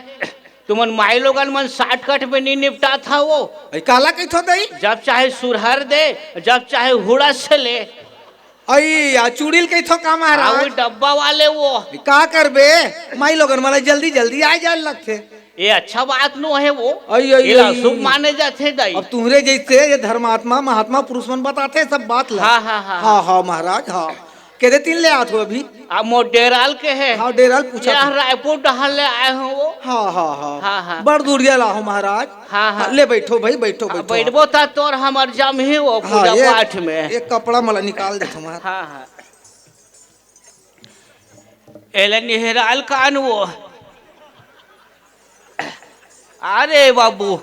तुमन माई लोगन मन shortcut में नहीं निपटा था वो। अई काला कहिथो दई? जब चाहे सुरहर दे, जब चाहे हुड़स ले। अई, आ चूड़ील कहिथो का महाराज? हाँ, वो डब्बा वाले वो। का करबे? माई लोगन मला जल्दी जल्दी आए जाए लगथे। ये अच्छा बात नो है वो। अई, अई, ये अई। अशुभ माने जाथे दाई। अब तुहरे जैसे ये धर्मात्मा, महात्मा पुरुष मन बताथे सब बात ला। हाँ, हाँ, हाँ, हाँ, हाँ। हाँ, महाराज, हाँ। के दे तीन ले आत हो अभी? आ मोर डेराल के है। हाँ, डेराल पूछा यह था। रायपुर डहार ले आए हो वो। हाँ, हाँ, हाँ। हाँ, हाँ। बड़ दूरिया ला हो महाराज। हाँ, हाँ। ले बैठो भाई, बैठो, हाँ, बैठो। बैठबो त तोर हमर जम ही वो हाँ, पूजा ये, पाठ में। एक कपड़ा मला निकाल दे तुम्हारा। हाँ, हाँ। एला निहराल कान वो। अरे बाबू,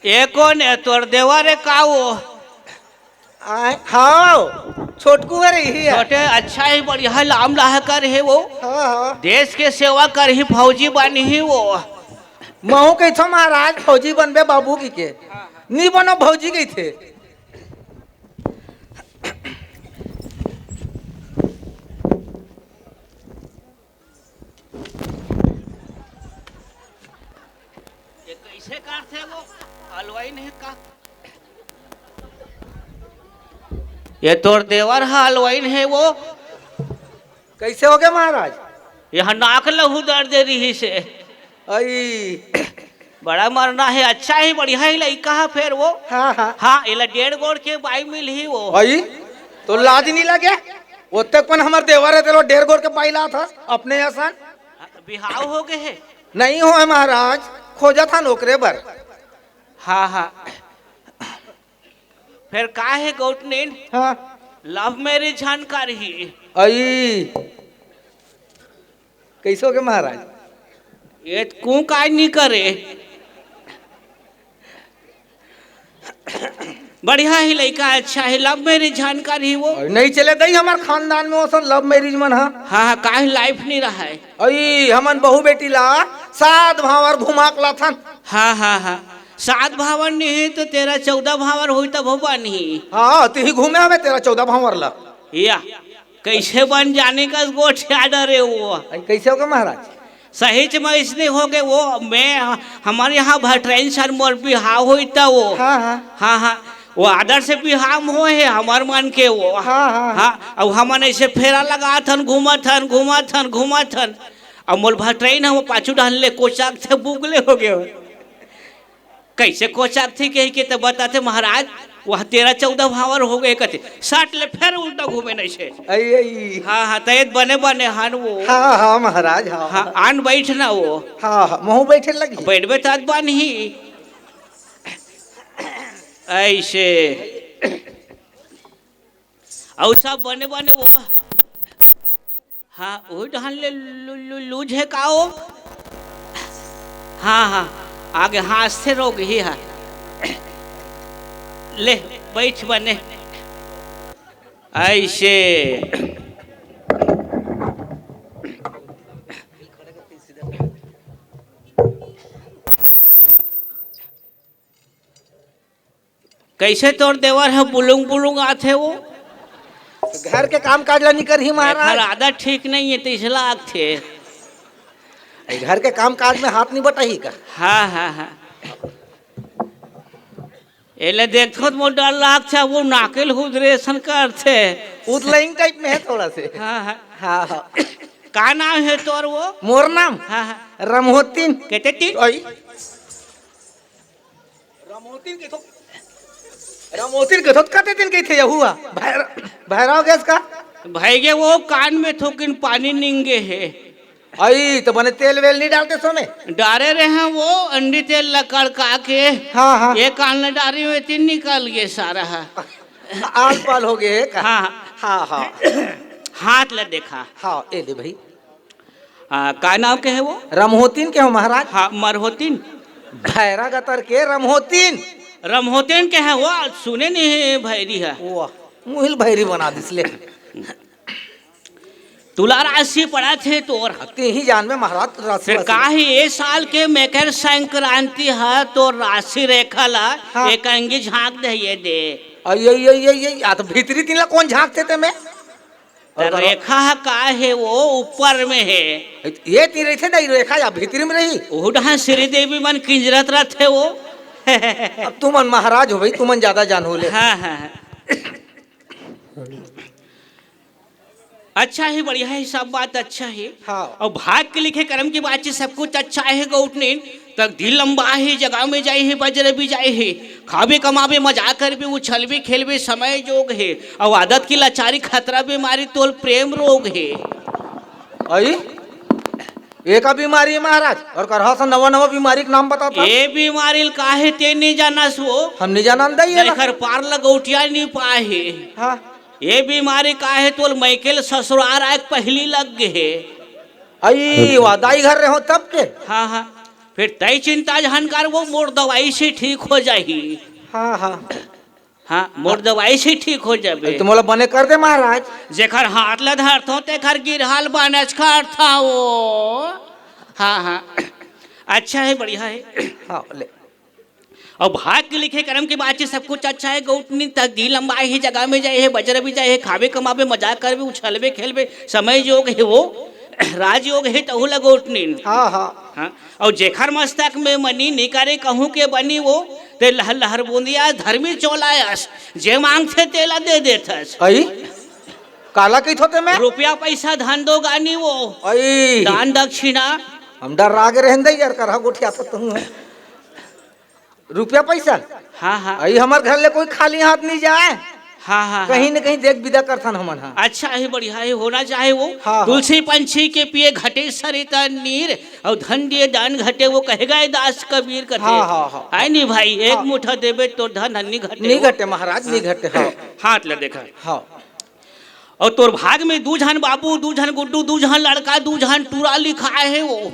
ये कोन है? तोर देवर है का वो? आय, हाँ, छोटकू है रही है। छोटे, अच्छा ही बढ़िया लाम लाह कर है वो। हाँ, हाँ। देश के सेवा कर ही फौजी बन ही वो। महू कहिथो महाराज फौजी बनबे बाबू की के। नी बनो भौजी कहिथे। ये कैसे काटथे वो? हलवाई नहीं का? ये तोर देवर हा हलवाई नहीं वो? कैसे हो गए महाराज? यहाँ नाक लहू दर्द दे रही से। अई। बड़ा मरना है, अच्छा ही, बढ़िया ही लइका है फेर वो। हाँ, हाँ। हाँ, एला डेढ़ गोड़ के बाई मिल ही वो। अई, तो लाज नहीं लगे? ओतक पन हमर देवर है, तेलो डेढ़ गोड़ के बाई लात हस, अपने असन। बिहाव हो गए है? नहीं हो है महाराज, खोजत हन ओकरे बर। हाँ, हाँ। फेर का हे गौटनीन? हाँ। लव मैरिज झन करही। अई, कइसे होगे महाराज? ए त कोन काज नइ करे। बढ़िया हे लइका, अच्छा हे, लव मैरिज झन करही वो। अई, नइ चले दई हमर खानदान में ओसन लव मैरिज मन ह। हाँ, हाँ, काहे लाइफ नइ रहय। अई, हमन बहू बेटी ला सात भांवर घुमा के लाथन। हाँ, हाँ, हाँ। सात भांवर नइ हे त तेरह चौदह भांवर होही तभो बनही। हाँ, तिही घूमे हवे तेरह चौदह भांवर ला। या, कइसे बन जाने का गोठिया डरे वो। अई, कइसे होगे महाराज? सहीच में अइसने होगे वो, मैं, हमर इहाँ भटरइन सन मोर बिहाव होही त वो। हाँ, हाँ। हाँ, हाँ। वो आदर से बिहाव होय हे हमर मन के वो। हाँ, हाँ। हाँ, अउ हमन अइसे फेरा लगाथन, घूमथन, घूमथन, घूमथन। अउ मोर भटरइन ह वो पाछू डहन ले कोचकथे, बुगले होगे। कइसे कोचकथे कहिके त बताथे महाराज, वह तेरह चौदह भांवर होगे कथे, सट ले फेर उल्टा घूमे नइ से। अई, अई। हाँ, हाँ, त ए त बने, बने हन वो। हाँ, हाँ, महाराज, हाँ, हाँ, हाँ। आन बइठ ना वो। हाँ, हाँ, महूँ बइठे लगही। बइठबे त बनही। अइसे। अउ सब बने, बने वो। हाँ, ओही डहन ले लू-, लू-, लूझ हे का वो? हाँ, हाँ, आगे हाँसथे रोग ही हा। ले, बइठ बने। अइसे। कइसे तोर देवर ह बुलुंग बुलुंग आथे वो? घर के काम काज ला नइ करही महाराज। एखर आदत ठीक नइ हे, त अइसने लागथे। घर के काम काज में हाथ नइ बटाही का? हाँ, हाँ, हाँ। एला देखथों त मोर डर लागथे, वो नाकेल हुदरे असन करथे। उतलइंग टाइप में हे थोड़ा से। हाँ, हाँ। हाँ, हाँ। का नाम हे तोर वो? मोर नाम? हाँ, हाँ। रमहोतीन। कते तीन? अई। रमोतिन के थो, रमोतिन के थो, कते दिन के थे यहुआ? भैर-, भैरव गैस का? भइगे वो कान में थोकिन पानी निंगे हे। अई, त बने तेल वेल नइ डालते समे? डारे रहे हैं वो अंडी तेल ला कड़का के। हाँ, हाँ। ये कान ला डारी में तीन निकल गे सारा हा। आल पाल होगे हे का? हाँ, हाँ। हाँ, हाँ। हाथ ला देखा। हाँ, ए ले भई। आ, का नाम के हे वो? रमहोतीन के हो महाराज। हाँ, मरहोतीन। भैरा गतर के रमहोतीन। रमहोतीन के हे वो, सुने नइ हे भैरी हे। वाह, मुहिल भैरी बना दिस ले। तुला राशि पड़त हे तोर। तेही जान में महाराज राशि फेर वाशि। का हे, ए साल के मकर संक्रांति ह तोर राशि रेखा ला हाँ। एक अंगी झांक दे ये दे। अई, अई, अई, अई, अई, आ त भीतरी तीन ला कोन झांकथे ते में? त और करो। रेखा ह का हे वो ऊपर में हे। ये तीन रहिथे दाई रेखा या भीतरी में रही। ओहू डहन श्रीदेवी मन किंजरत रथे वो। अब तुमन महाराज हो भई, तुमन ज्यादा जानहू ले। हाँ, हाँ, हाँ। अच्छा हे, बढ़िया हे, सब बात अच्छा हे। हाँ। अउ भाग के लिखे करम के बात हे, सब कुछ अच्छा हे गौटनीन। तकदीर लंबा हे, जगह में जाए हे, बजर भी जाए हे। खाबे कमाबे, मजाक करबे, उछलबे खेलबे, समय जोग हे। अउ आदत के लाचारी, खतरा बीमारी, तोल प्रेम रोग हे। अई? एका बीमारी हे महाराज, अउ करहा सन नवा नवा बीमारी के नाम बतात हस। ए बीमारी ल का हे ते नइ जानस वो। हम नइ जानन दई एला। एखर पार ल गौटिया नइ पाए हे। हाँ। ए बीमारी का हे तोल मइके ल ससुरार आए के पहिली लग गे हे। अई, वा दाई घर रहे हो तब के? हाँ, हाँ। फेर तई चिंता झन कर, वो मोर दवाई से ठीक हो जाही। हाँ, हाँ। हाँ, मोर दवाई से ठीक हो जाबे। अई, त मोला बने कर दे महाराज। जेखर हाथ ल धरथों, तेखर गिरहा ल बनेच करथों वो। हाँ, हाँ। अच्छा हे, बढ़िया हे। हाँ, ले। अउ भाग के लिखे करम के बात हे, सब कुछ अच्छा हे। गौटनी तकदीर लंबा हे, जगह में जाए हे, बजर भी जाए हे, खाबे कमाबे, मजाक करबे, उछलबे खेलबे, समय जोग हे वो, राजयोग हे तहू ल गौटनी। हाँ, हाँ। हाँ, अउ जेखर मस्तक में मनी, नइ करे कहूँ के बनी वो, ते लहर लहर बूंदिया धर्मी चोला अस, जे मांगथे तेला दे देथस। अई? काला कहिथो ते में? रुपया पैसा धन दो गानी वो। अई। दान दक्षिणा। हम डर्रा गे रहेन दई यार, करहा गोठियाथस तहूँ ह। रुपया पैसा? हाँ, हाँ। अई हमर घर ले कोई खाली हाथ नइ जाए। हाँ, हाँ, कहीं हाँ। न कहीं देख विदा करथन हमन ह। अच्छा हे, बढ़िया हे, होना चाहे वो। हाँ, हाँ। तुलसी पंछी के पिए घटे सरिता नीर, अउ धन दिए दान घटे, वो कहे गए दास कबीर कथे। हाँ, हाँ, हाँ। आय नी भाई, एक हाँ। मुठा देबे तो धन, धन नी घटे नी वो। घटे महाराज, नी हाँ। घटे, हाँ। हाथ ला देखा। हाँ। अउ तोर भाग में दू झन बाबू, दू झन गुड्डू, दू झन लड़का, दू झन टूरा लिखाए हे वो।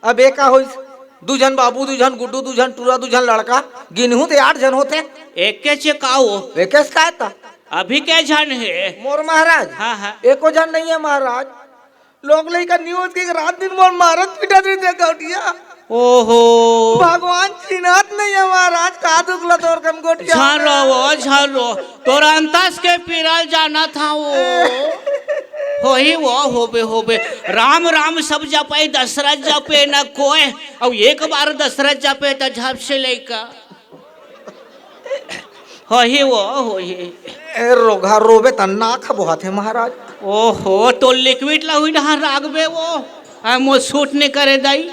अब ए का होइस? दू झन बाबू, दू झन गुड्डू, दू झन टूरा, दू झन लड़का, गिनहूं ते आठ झन होथे। एके चे का वो? एके से का त? अभी के झन हे? मोर महाराज? हाँ, हाँ। एको झन नहीं है महाराज। लोग लइका न्यूज के रात दिन मोर मारत पीटत रहिथे गौटिया। ओहो। भगवान चिन्हत नहीं है महाराज, का दुख ला तोर कन गोठिया झन में। रो वो, झन रो। तोर अंतस के पीरा ल जानत हंव वो। होही वो, होबे, होबे। राम राम सब जपे, दशरथ जपे न कोय। अउ एक बार दशरथ जपे त झप से लइका। होही वो, होही। ए, रोगहा रोबे त नाक ह बोहाथे महाराज। ओहो, तो लिक्विड ला हुई डहार राखबे वो। आ, मो सूट ने करे दाई।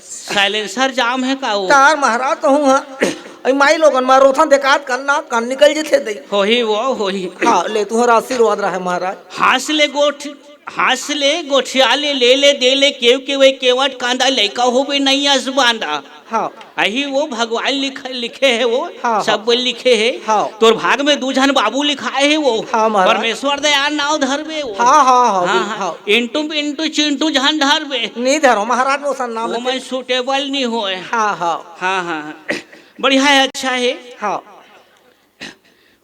साइलेंसर जाम हे का वो? तार महाराज तो हूँ, हाँ। अई माई लोगन मा रोथन देखात कन नाक कन निकल जथे दई। होही वो, होही। हाँ, ले तुहर आशीर्वाद रहे महाराज। हाँस ले गोठ, हाँस ले गोठिया ले, ले ले दे ले, केव केव ए केवट कांदा, लइका होबे नहीं अस बांदा। हाँ। अही वो भगवान लिख, लिखे हे वो, हाँ, सब हाँ। बोल लिखे हे। हाँ। तोर भाग में दू झन बाबू लिखाए हे वो। हाँ, महाराज। परमेश्वर दयाल नाव धरबे वो। हाँ, हाँ, हाँ, हाँ, बिल्कुल, हाँ। हाँ। इंटू पिंटू चिंटू झन धरबे। नहीं धरो महाराज, वो सन नाम वो लेते। मैं सूटेबल नहीं होए। हाँ, हाँ। हाँ, हाँ, हाँ। बढ़िया हे, अच्छा हे। हाँ।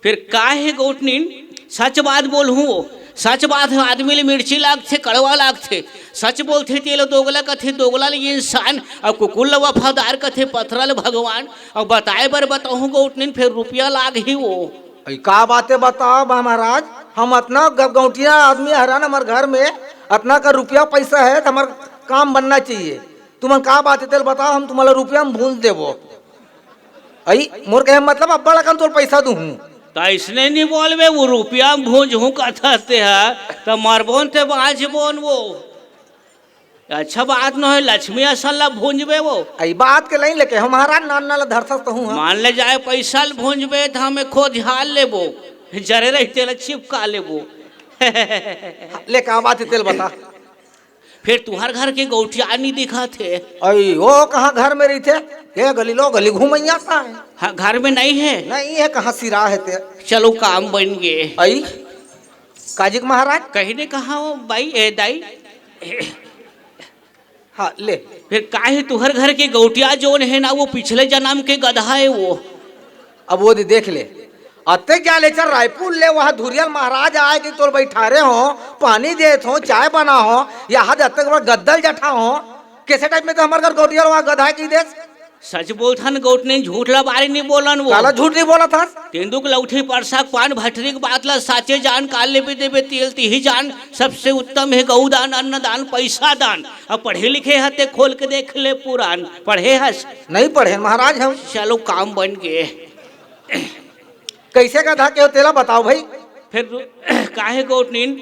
फिर का हे गोठनीन, सच बात बोलहूँ वो। सच बात हे, आदमी ले मिर्ची लागथे, कड़वा लागथे। सच बोलथे तेला दोगला कथे, दोगला ले इंसान, अउ कुकुर ल वफादार कथे, पथरा ल भगवान। अउ बताए बर बताहूँ गोठनीन, फिर रुपया लागही वो। अई का बात हे बताव बा महाराज, हम अतना ग-, गौंटिया आदमी हरन, हमर घर में अतना का रुपया पैसा हे त हमर काम बनना चाहिए। तुमन का बात हे तेला बताव, हम तुम्हारा रुपया में भूंज देबो। अई, मोर कहे मतलब अब्बड़ अकन तोर पैसा दूहूं। त अइसने नी बोलबे, वो रुपया में भूंजहूं कथस तेहा, त मरबोन ते बांचबोन वो। अच्छा बात न होय, लक्ष्मी असन ला भूंजबे वो। अई बात के लाइन लेके हम महाराज नान नान ला धरथस तो हूं, हाँ। मान ले जाए पैसा ल भूंजबे त हमें खोद झाल लेबो, जरे रहिते ला चिपका लेबो। ले का बात हे तेला बता। फिर तुहर घर के गौटिया नी दिखत हे। अई, ओ कहाँ घर में रहिथे? ये गली लो, गली घूमैया सा हे। हाँ, घर में नहीं हे। नहीं हे, कहाँ सिरा हे ते? चलो, काम बन गे। अई, काजिक महाराज? कहीं ने कहा हो, बाई, ए, दाई। हाँ, ले। फिर काहे तुहर घर के गौटिया जोन हे ना, वो पिछले जन्म के गधा हे वो। अब वो दे, देख ले, अतेक जाले चल रायपुर ले, वहाँ धुरियल महाराज आए कि तोर बैठारे हो, पानी देत हो, चाय बना हो, यहाँ दे अतेक बड़ा गद्दल जठा हो, कैसे टाइप में तो हमारे घर गौटियल वहाँ गधा की देस। सच बोलथन गौटनीन, झूठ ला बारी नहीं बोलन वो। काला झूठ नहीं बोला था? तेंदुक लौठी परसक पान भटरी के बात ला साचे जान, काल लेबे देबे तेल तिही जान, सबसे उत्तम हे गौदान, अन्नदान, पैसा दान। अब पढ़े लिखे हते, खोल के देख ले पुराण, पढ़े हस? नहीं पढ़े महाराज हम। चलो काम बन गे। कैसे गधा के हो तेला बताओ भाई। फिर काहे गौटनीन,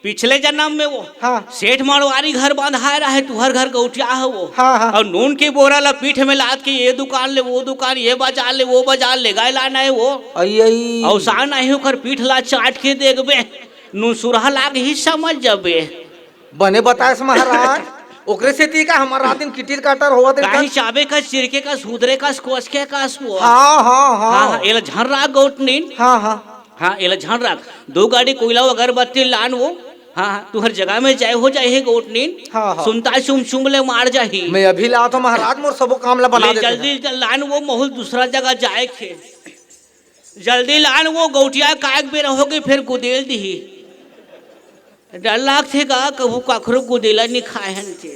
पिछले जन्म में वो हाँ। सेठ मारवाड़ी घर बंधाए रहे, तुहर घर गौटिया हे वो। हाँ, हाँ। अउ नून के बोरा ला पीठ में लाद के ये दुकान ले, वो दुकान, ये बाजार ले, वो बाजार ले गए लाना हे वो। अई, अई। अवसान आहे ओकर पीठ ला चाट के देखबे, नून सुरहा लाग ही समझ जाबे। बने बताएस महाराज, ओकरे सेती का हमार रात दिन किटिर काटर होवत हे काहे का? चाबे का, चिरके का, सुधरे का, कोसके का, सो। हाँ, हाँ, हाँ। हाँ, हाँ, एला झन राख गौटनीन। हाँ, हाँ। हाँ, एला झन राख। दो गाड़ी कोइला अगरबत्ती लान वो। हाँ, हाँ, तुहर जगह में जाए हो जाए हे गौटनीन। हाँ, हाँ। सुनता चुम चुम ले मार जाही। मैं अभी लात हो महाराज, मोर सबो काम ला बना ले देते हैं। जल्दी लान वो, महूल दूसरा जगह जाए के। जल्दी लान वो, गौटिया कायक बेरा होगे, फिर गुदेल दिही। डर लागथे का, कहूँ काखरो गुदेला नहीं खाए हन ते।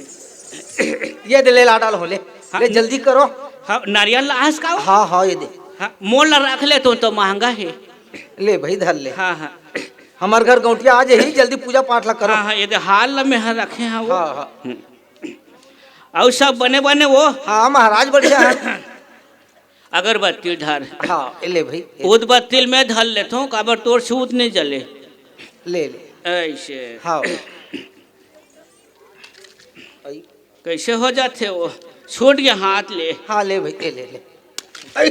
ये दे, ले ला डाल हो, ले। हाँ, ले, जल्दी करो। हाँ, नारियल लाहस का हो? हाँ, हाँ, ये दे। हाँ, मोल ला रख ले, तो, तो महंगा हे। ले भाई, धर ले। हाँ, हाँ। हमार घर गौटिया आ जाही, जल्दी पूजा पाठ ला करो। हाँ, हाँ, ये दे हाल ला में हाँ रखे हाँ वो। हाँ, हाँ। हम्म। अउ सब बने बने वो? हाँ, महाराज बढ़िया हे। अगरबत्ती धर। हाँ, ए ले भाई, ए। उदबत्ती ल मैं धर लेथों, काबर तोर सूत नहीं जले। ले, ले। ऐसे। हाँ। आई। कैसे हो जाथे वो? छूट गया हाथ ले। हाँ, ले भाई, ए, ले, ले। आई।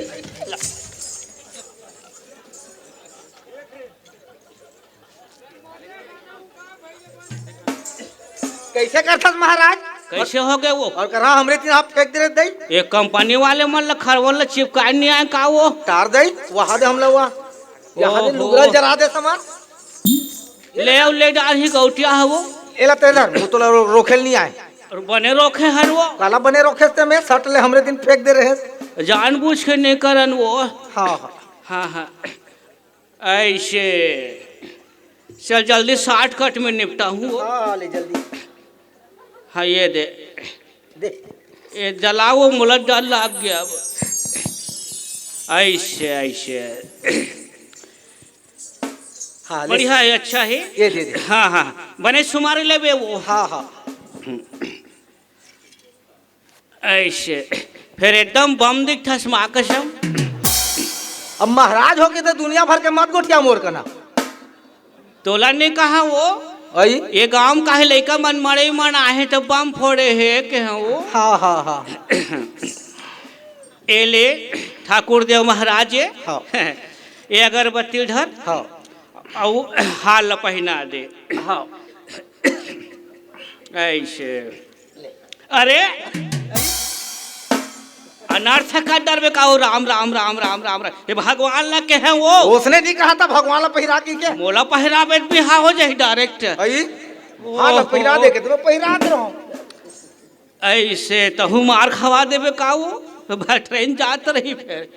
कइसे करथस महाराज? कइसे हो गे वो? अउ करा हमरे तीर हाथ फेंक दे रहे दई। ये कंपनी वाले मन ला खरवन ला चिपकाए नइ आए का वो? टार दई, वहा दे हमला वहा। यहाँ दे ओहो। लुगरा जरा दे समान। ले अउ ले डारही गौटिया ह वो। एला ते धर, वो तोला रो-, रोखेल नइ आए। अउ बने रोखे हर वो। काला बने रोखेस ते में सट ले हमरे तीर फेंक दे रहे। जानबूझ के नइ करन वो। हाँ, हाँ। हाँ, हाँ। अइसे। चल जल्दी shortcut में निपटाहूँ वो। हाँ, ले जल्दी। हाँ, ये दे। दे। ये जलाओ, मोला डर लाग गया अब। अइसे, अइसे। हाँ, ले। बढ़िया हे, अच्छा हे। ये दे दे। हाँ, हाँ। बने सुमारी लेबे वो। हाँ, हाँ। अइसे। फेर एकदम बम दिखथस, माँ कसम। अब महाराज होके तो दुनिया भर के मत गोठिया मोर कना। तोला नइ कहा वो? अई? ये गांव म काहे लइका मन मड़ई मन आहे त बम फोड़े हे कहे वो। हाँ, हाँ, हाँ। ए ले, ठाकुर देव महाराज ये। हाँ। ये अगरबत्ती धर। हाँ। अउ हार ल पहिना दे। हाँ। अइसे। अरे, अनर्थ कर डरबे का हो? राम, राम, राम, राम, राम, राम। ये भगवान ला कहे वो। ओसने नइ कहा था भगवान ला पहिरा के के? मोला पहिराबे त बिहा हो जाही direct। अई? ओहो। हाँ, ला पहिरा दे के, तो मैं पहिरा दे रहा हूँ। अइसे तहू मार खवा देबे का वो? तो बा-, train जात रही फेर।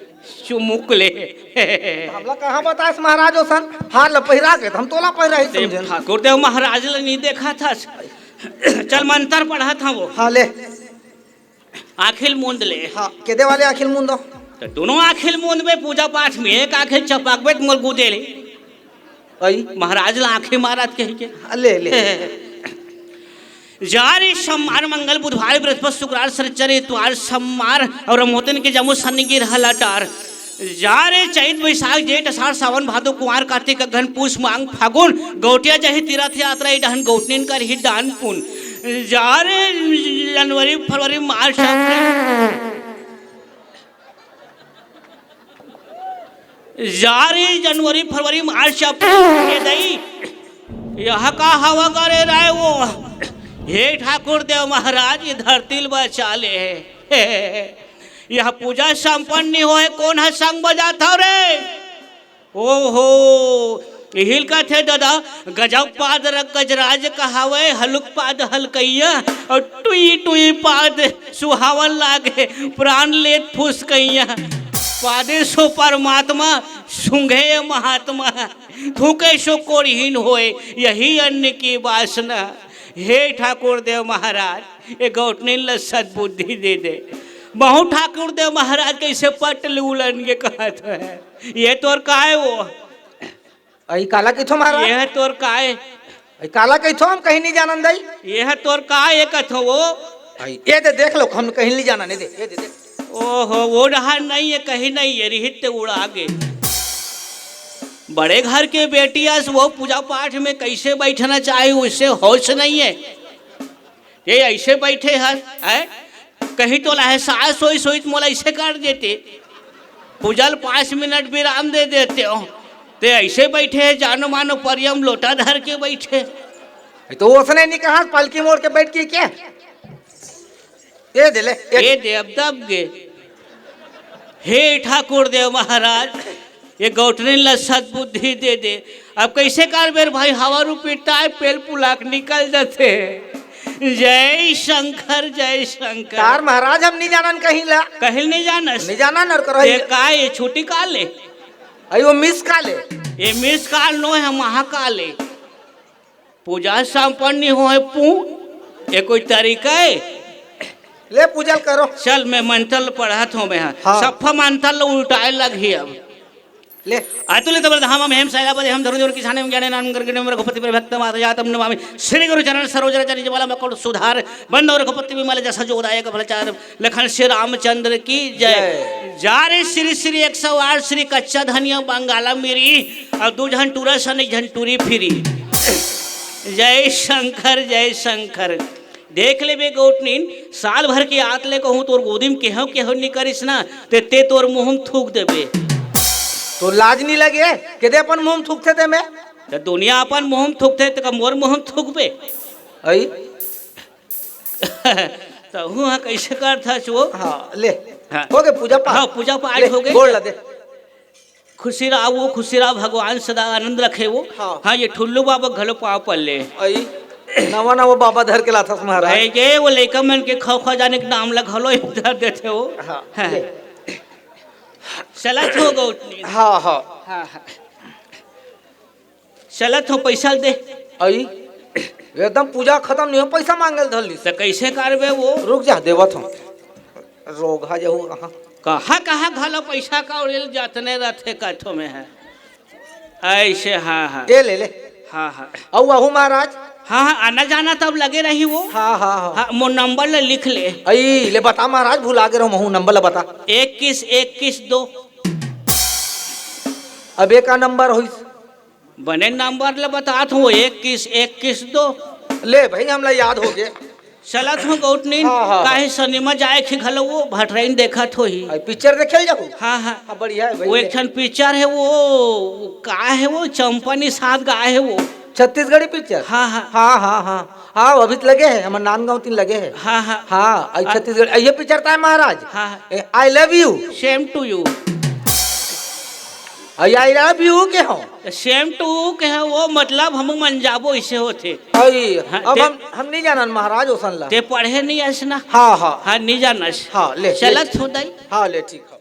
चुमुक ले। हमला कहाँ बतास महाराज ओसन? हार ला पहिरा के, हम तोला पहिरा ही देव समझेन। ठाकुर देव महाराज ला नइ देखा था। चल मंतर पढ़त हँव वो। हाँ, ले। आँखी ल मूंद ले। हाँ, केदे वाले आँखी ल मूंदो? त दूनों आँखी ल मूंदबे पूजा पाठ में, एक आँखी ल चपकबे त मोर गुदे ले। अई? महाराज ला आँखी मारत कहि के। हाँ, ले, ले। जा रे सम्मार मंगल बुधवार बृहस्पति शुक्रवार शनिचर इतवार सम्मार अउ रमोतन के जम्मो सन्नी गिरह लटार। जा रे चैत बैसाख जेठ असाढ़ सावन भादो कुंवार कार्तिक अगहन पूस मांग फागुन गौटिया जाही तीरथ यात्रा ए डहन गौटनिन करही दान पुन। जा रे जनवरी फरवरी मार्च अप्रैल। जा रे जनवरी फरवरी मार्च अप्रैल के दई। यह का हवा करे राय वो? हे ठाकुर देव महाराज, ये धरती ल बचा ले। यह पूजा संपन्न नइ होय, कोन ह संग बजात हव रे? ओहो, इही ल कथे ददा, गजब पाद रंग गजराज कहावय, हलुक पाद हलकइया, अउ टुई टुई पाद सुहावन लागे, प्राण लेत फुसकइया। पादे सो परमात्मा, सूंघे महात्मा, थूके सो कोढ़िन होय, यही अन्न की बासना। हे ठाकुर देव महाराज, ये गौटनिन ल सद्बुद्धि दे दे। महूँ ठाकुर देव महाराज कइसे पट लूँ उलन के कहत हे। ये तोर काय वो? अई काला कहिथो महाराज? ये तोर काय? अई काला कहिथो, हम कहीं नइ जानन दई। ये तोर काय ये कथो वो? अई ये दे देख लो, हम कहीं नइ जानन, ये दे, ये दे, दे। ओहो, वो डहर नइ हे, कहीं नइ हे, रिहित ते उड़ा गे। बड़े घर के बेटी अस वो पूजा पाठ में कइसे बइठना चाही, ओइसे होस नइ हे। ये अइसे बइठे हस, हैं? कहीं तोला एहसास होइस होही त मोला अइसे कर देते। पूजा ल पाँच मिनट विराम दे देतेव। ते अइसे बइठे हे, जानो मानो परिया म लोटा धर के बइठे। तो ओसने नइ कहा, पलकी मोड़ के बइठ के क्या? ये दे ले, ये ये दे, अब दब गे। हे ठाकुर देव महाराज, ये गौटनिन ल सद्बुद्धि दे दे। अब कइसे करबे रे भाई, हवा रूपी टाय पेल पुलाक निकल जाथे। जय शंकर, जय शंकर। तार महाराज हम नइ जानन कहीं ला। कहीं नइ जानस? नइ जानन अउ करही। ये का, ये छुट्टी का ले? अई वो miss call हे। ये miss call नो हे, महाकाल हे। पूजा संपन्न नइ होय पू, ये कोई तरीका हे? ले पूजा ल करो। चल, मैं मंत्र ल पढ़त हँव मैं, हाँ। हाँ। सफा मंत्र ल उल्टाए लगही अब। ले। अतुलित बल धामम हेम शैलापति हम धरुण धरुण किसाने हम ज्ञाने नाम करके नम रघुपति पर भक्त माता जातम नमामि श्री गुरु चरण सरोज रज निज बाला मकुट सुधार बंदो रघुपति विमल जस जोदायक फलचार लखन श्री रामचंद्र की जय। जय। जा रे श्री श्री एक सौ आठ श्री कच्चा धनिया बंगाला मिरी अउ दू झन टूरा सन एक झन टूरी फिरी। जय शंकर, जय शंकर। देख लेबे गोटनीन, साल भर के आत ले कहूँ तोर गोदी म केहू केहू नइ करिस ना, ते, ते तोर मुँह म थूक देबे। तो लाज नइ लगे? केदे अपन मुँह म थूकथे ते में? त दुनिया अपन मुँह म थूकथे, ते का मोर मुँह म थूकबे? अई? तो हूँ हाँ, कैसे करथस वो? हाँ, ले। हाँ। हो गए पूजा पाठ? हाँ, पूजा पाठ ले, हो गए। गोड़ ला दे। खुशी रहा वो, खुशी रहा, भगवान सदा आनंद रखे वो। हाँ। हाँ, ये ठुल्लू बाबा घलो पाँव पर ले। आई, नवा नवा बाबा धर के लाथस महाराज। भाई के वो लइका मन के खौ खौ जाने के नाम ला घलो धर देथे वो। हाँ, हाँ। ले। चलत हो गौटनी। हाँ, हाँ। हाँ, हाँ। चलत हो, पैसा दे। आई, एकदम पूजा खत्म नहीं हो, पैसा मांगे ल धर ली। तो कैसे करबे वो? रुक जा, देवत हो। रोगहा जहू कहाँ? कहाँ कहाँ घलो पैसा का उड़ेल जातने रहथे कथो में है। ऐसे, हाँ, हाँ। ए ले ले। हाँ, हाँ। अउ आहू महाराज? हाँ, हाँ, आना जाना तब लगे रही वो। हाँ, हाँ, हाँ। हाँ, मोर नंबर ले लिख ले। आई, ले बता महाराज, भुला गे रहूं, महू नंबर ले बता। इक्कीस इक्कीस दो। अब एक नंबर होइस। बने नंबर ले बतात हूँ, इक्कीस इक्कीस दो। ले भाई, हमला याद हो गए। चलत हो गौटनीन, हाँ, हाँ, काहे हाँ। सनिमा जाए के घलो वो भटराइन देखत होही। आई, पिक्चर देखे जाहू? हाँ, हाँ। हाँ, बढ़िया है भाई। वो एक ठन पिक्चर है, वो, वो का है वो, चंपा निषाद गाए है वो। छत्तीसगढ़ी पिक्चर? हाँ, हाँ। हाँ, हाँ, हाँ। हाँ, अभी तो लगे है, हमर नांदगांव तीन लगे है। हाँ, हाँ। हाँ, आई आ- छत्तीसगढ़, ये पिक्चर ता है महाराज। हाँ, हाँ। ए, I love you। Same to you। I, I love you के हो? Same to you के हो, वो मतलब हम मन जाबो इसे होथे। आई, हाँ, अब ते- हम, हम नहीं जानन महाराज ओसन ला। ते पढ़े नहीं आस ना? हाँ, हाँ। हाँ, नहीं जानस। हाँ, ले, ले। चलत हो दाई। हाँ, ले, ठीक है।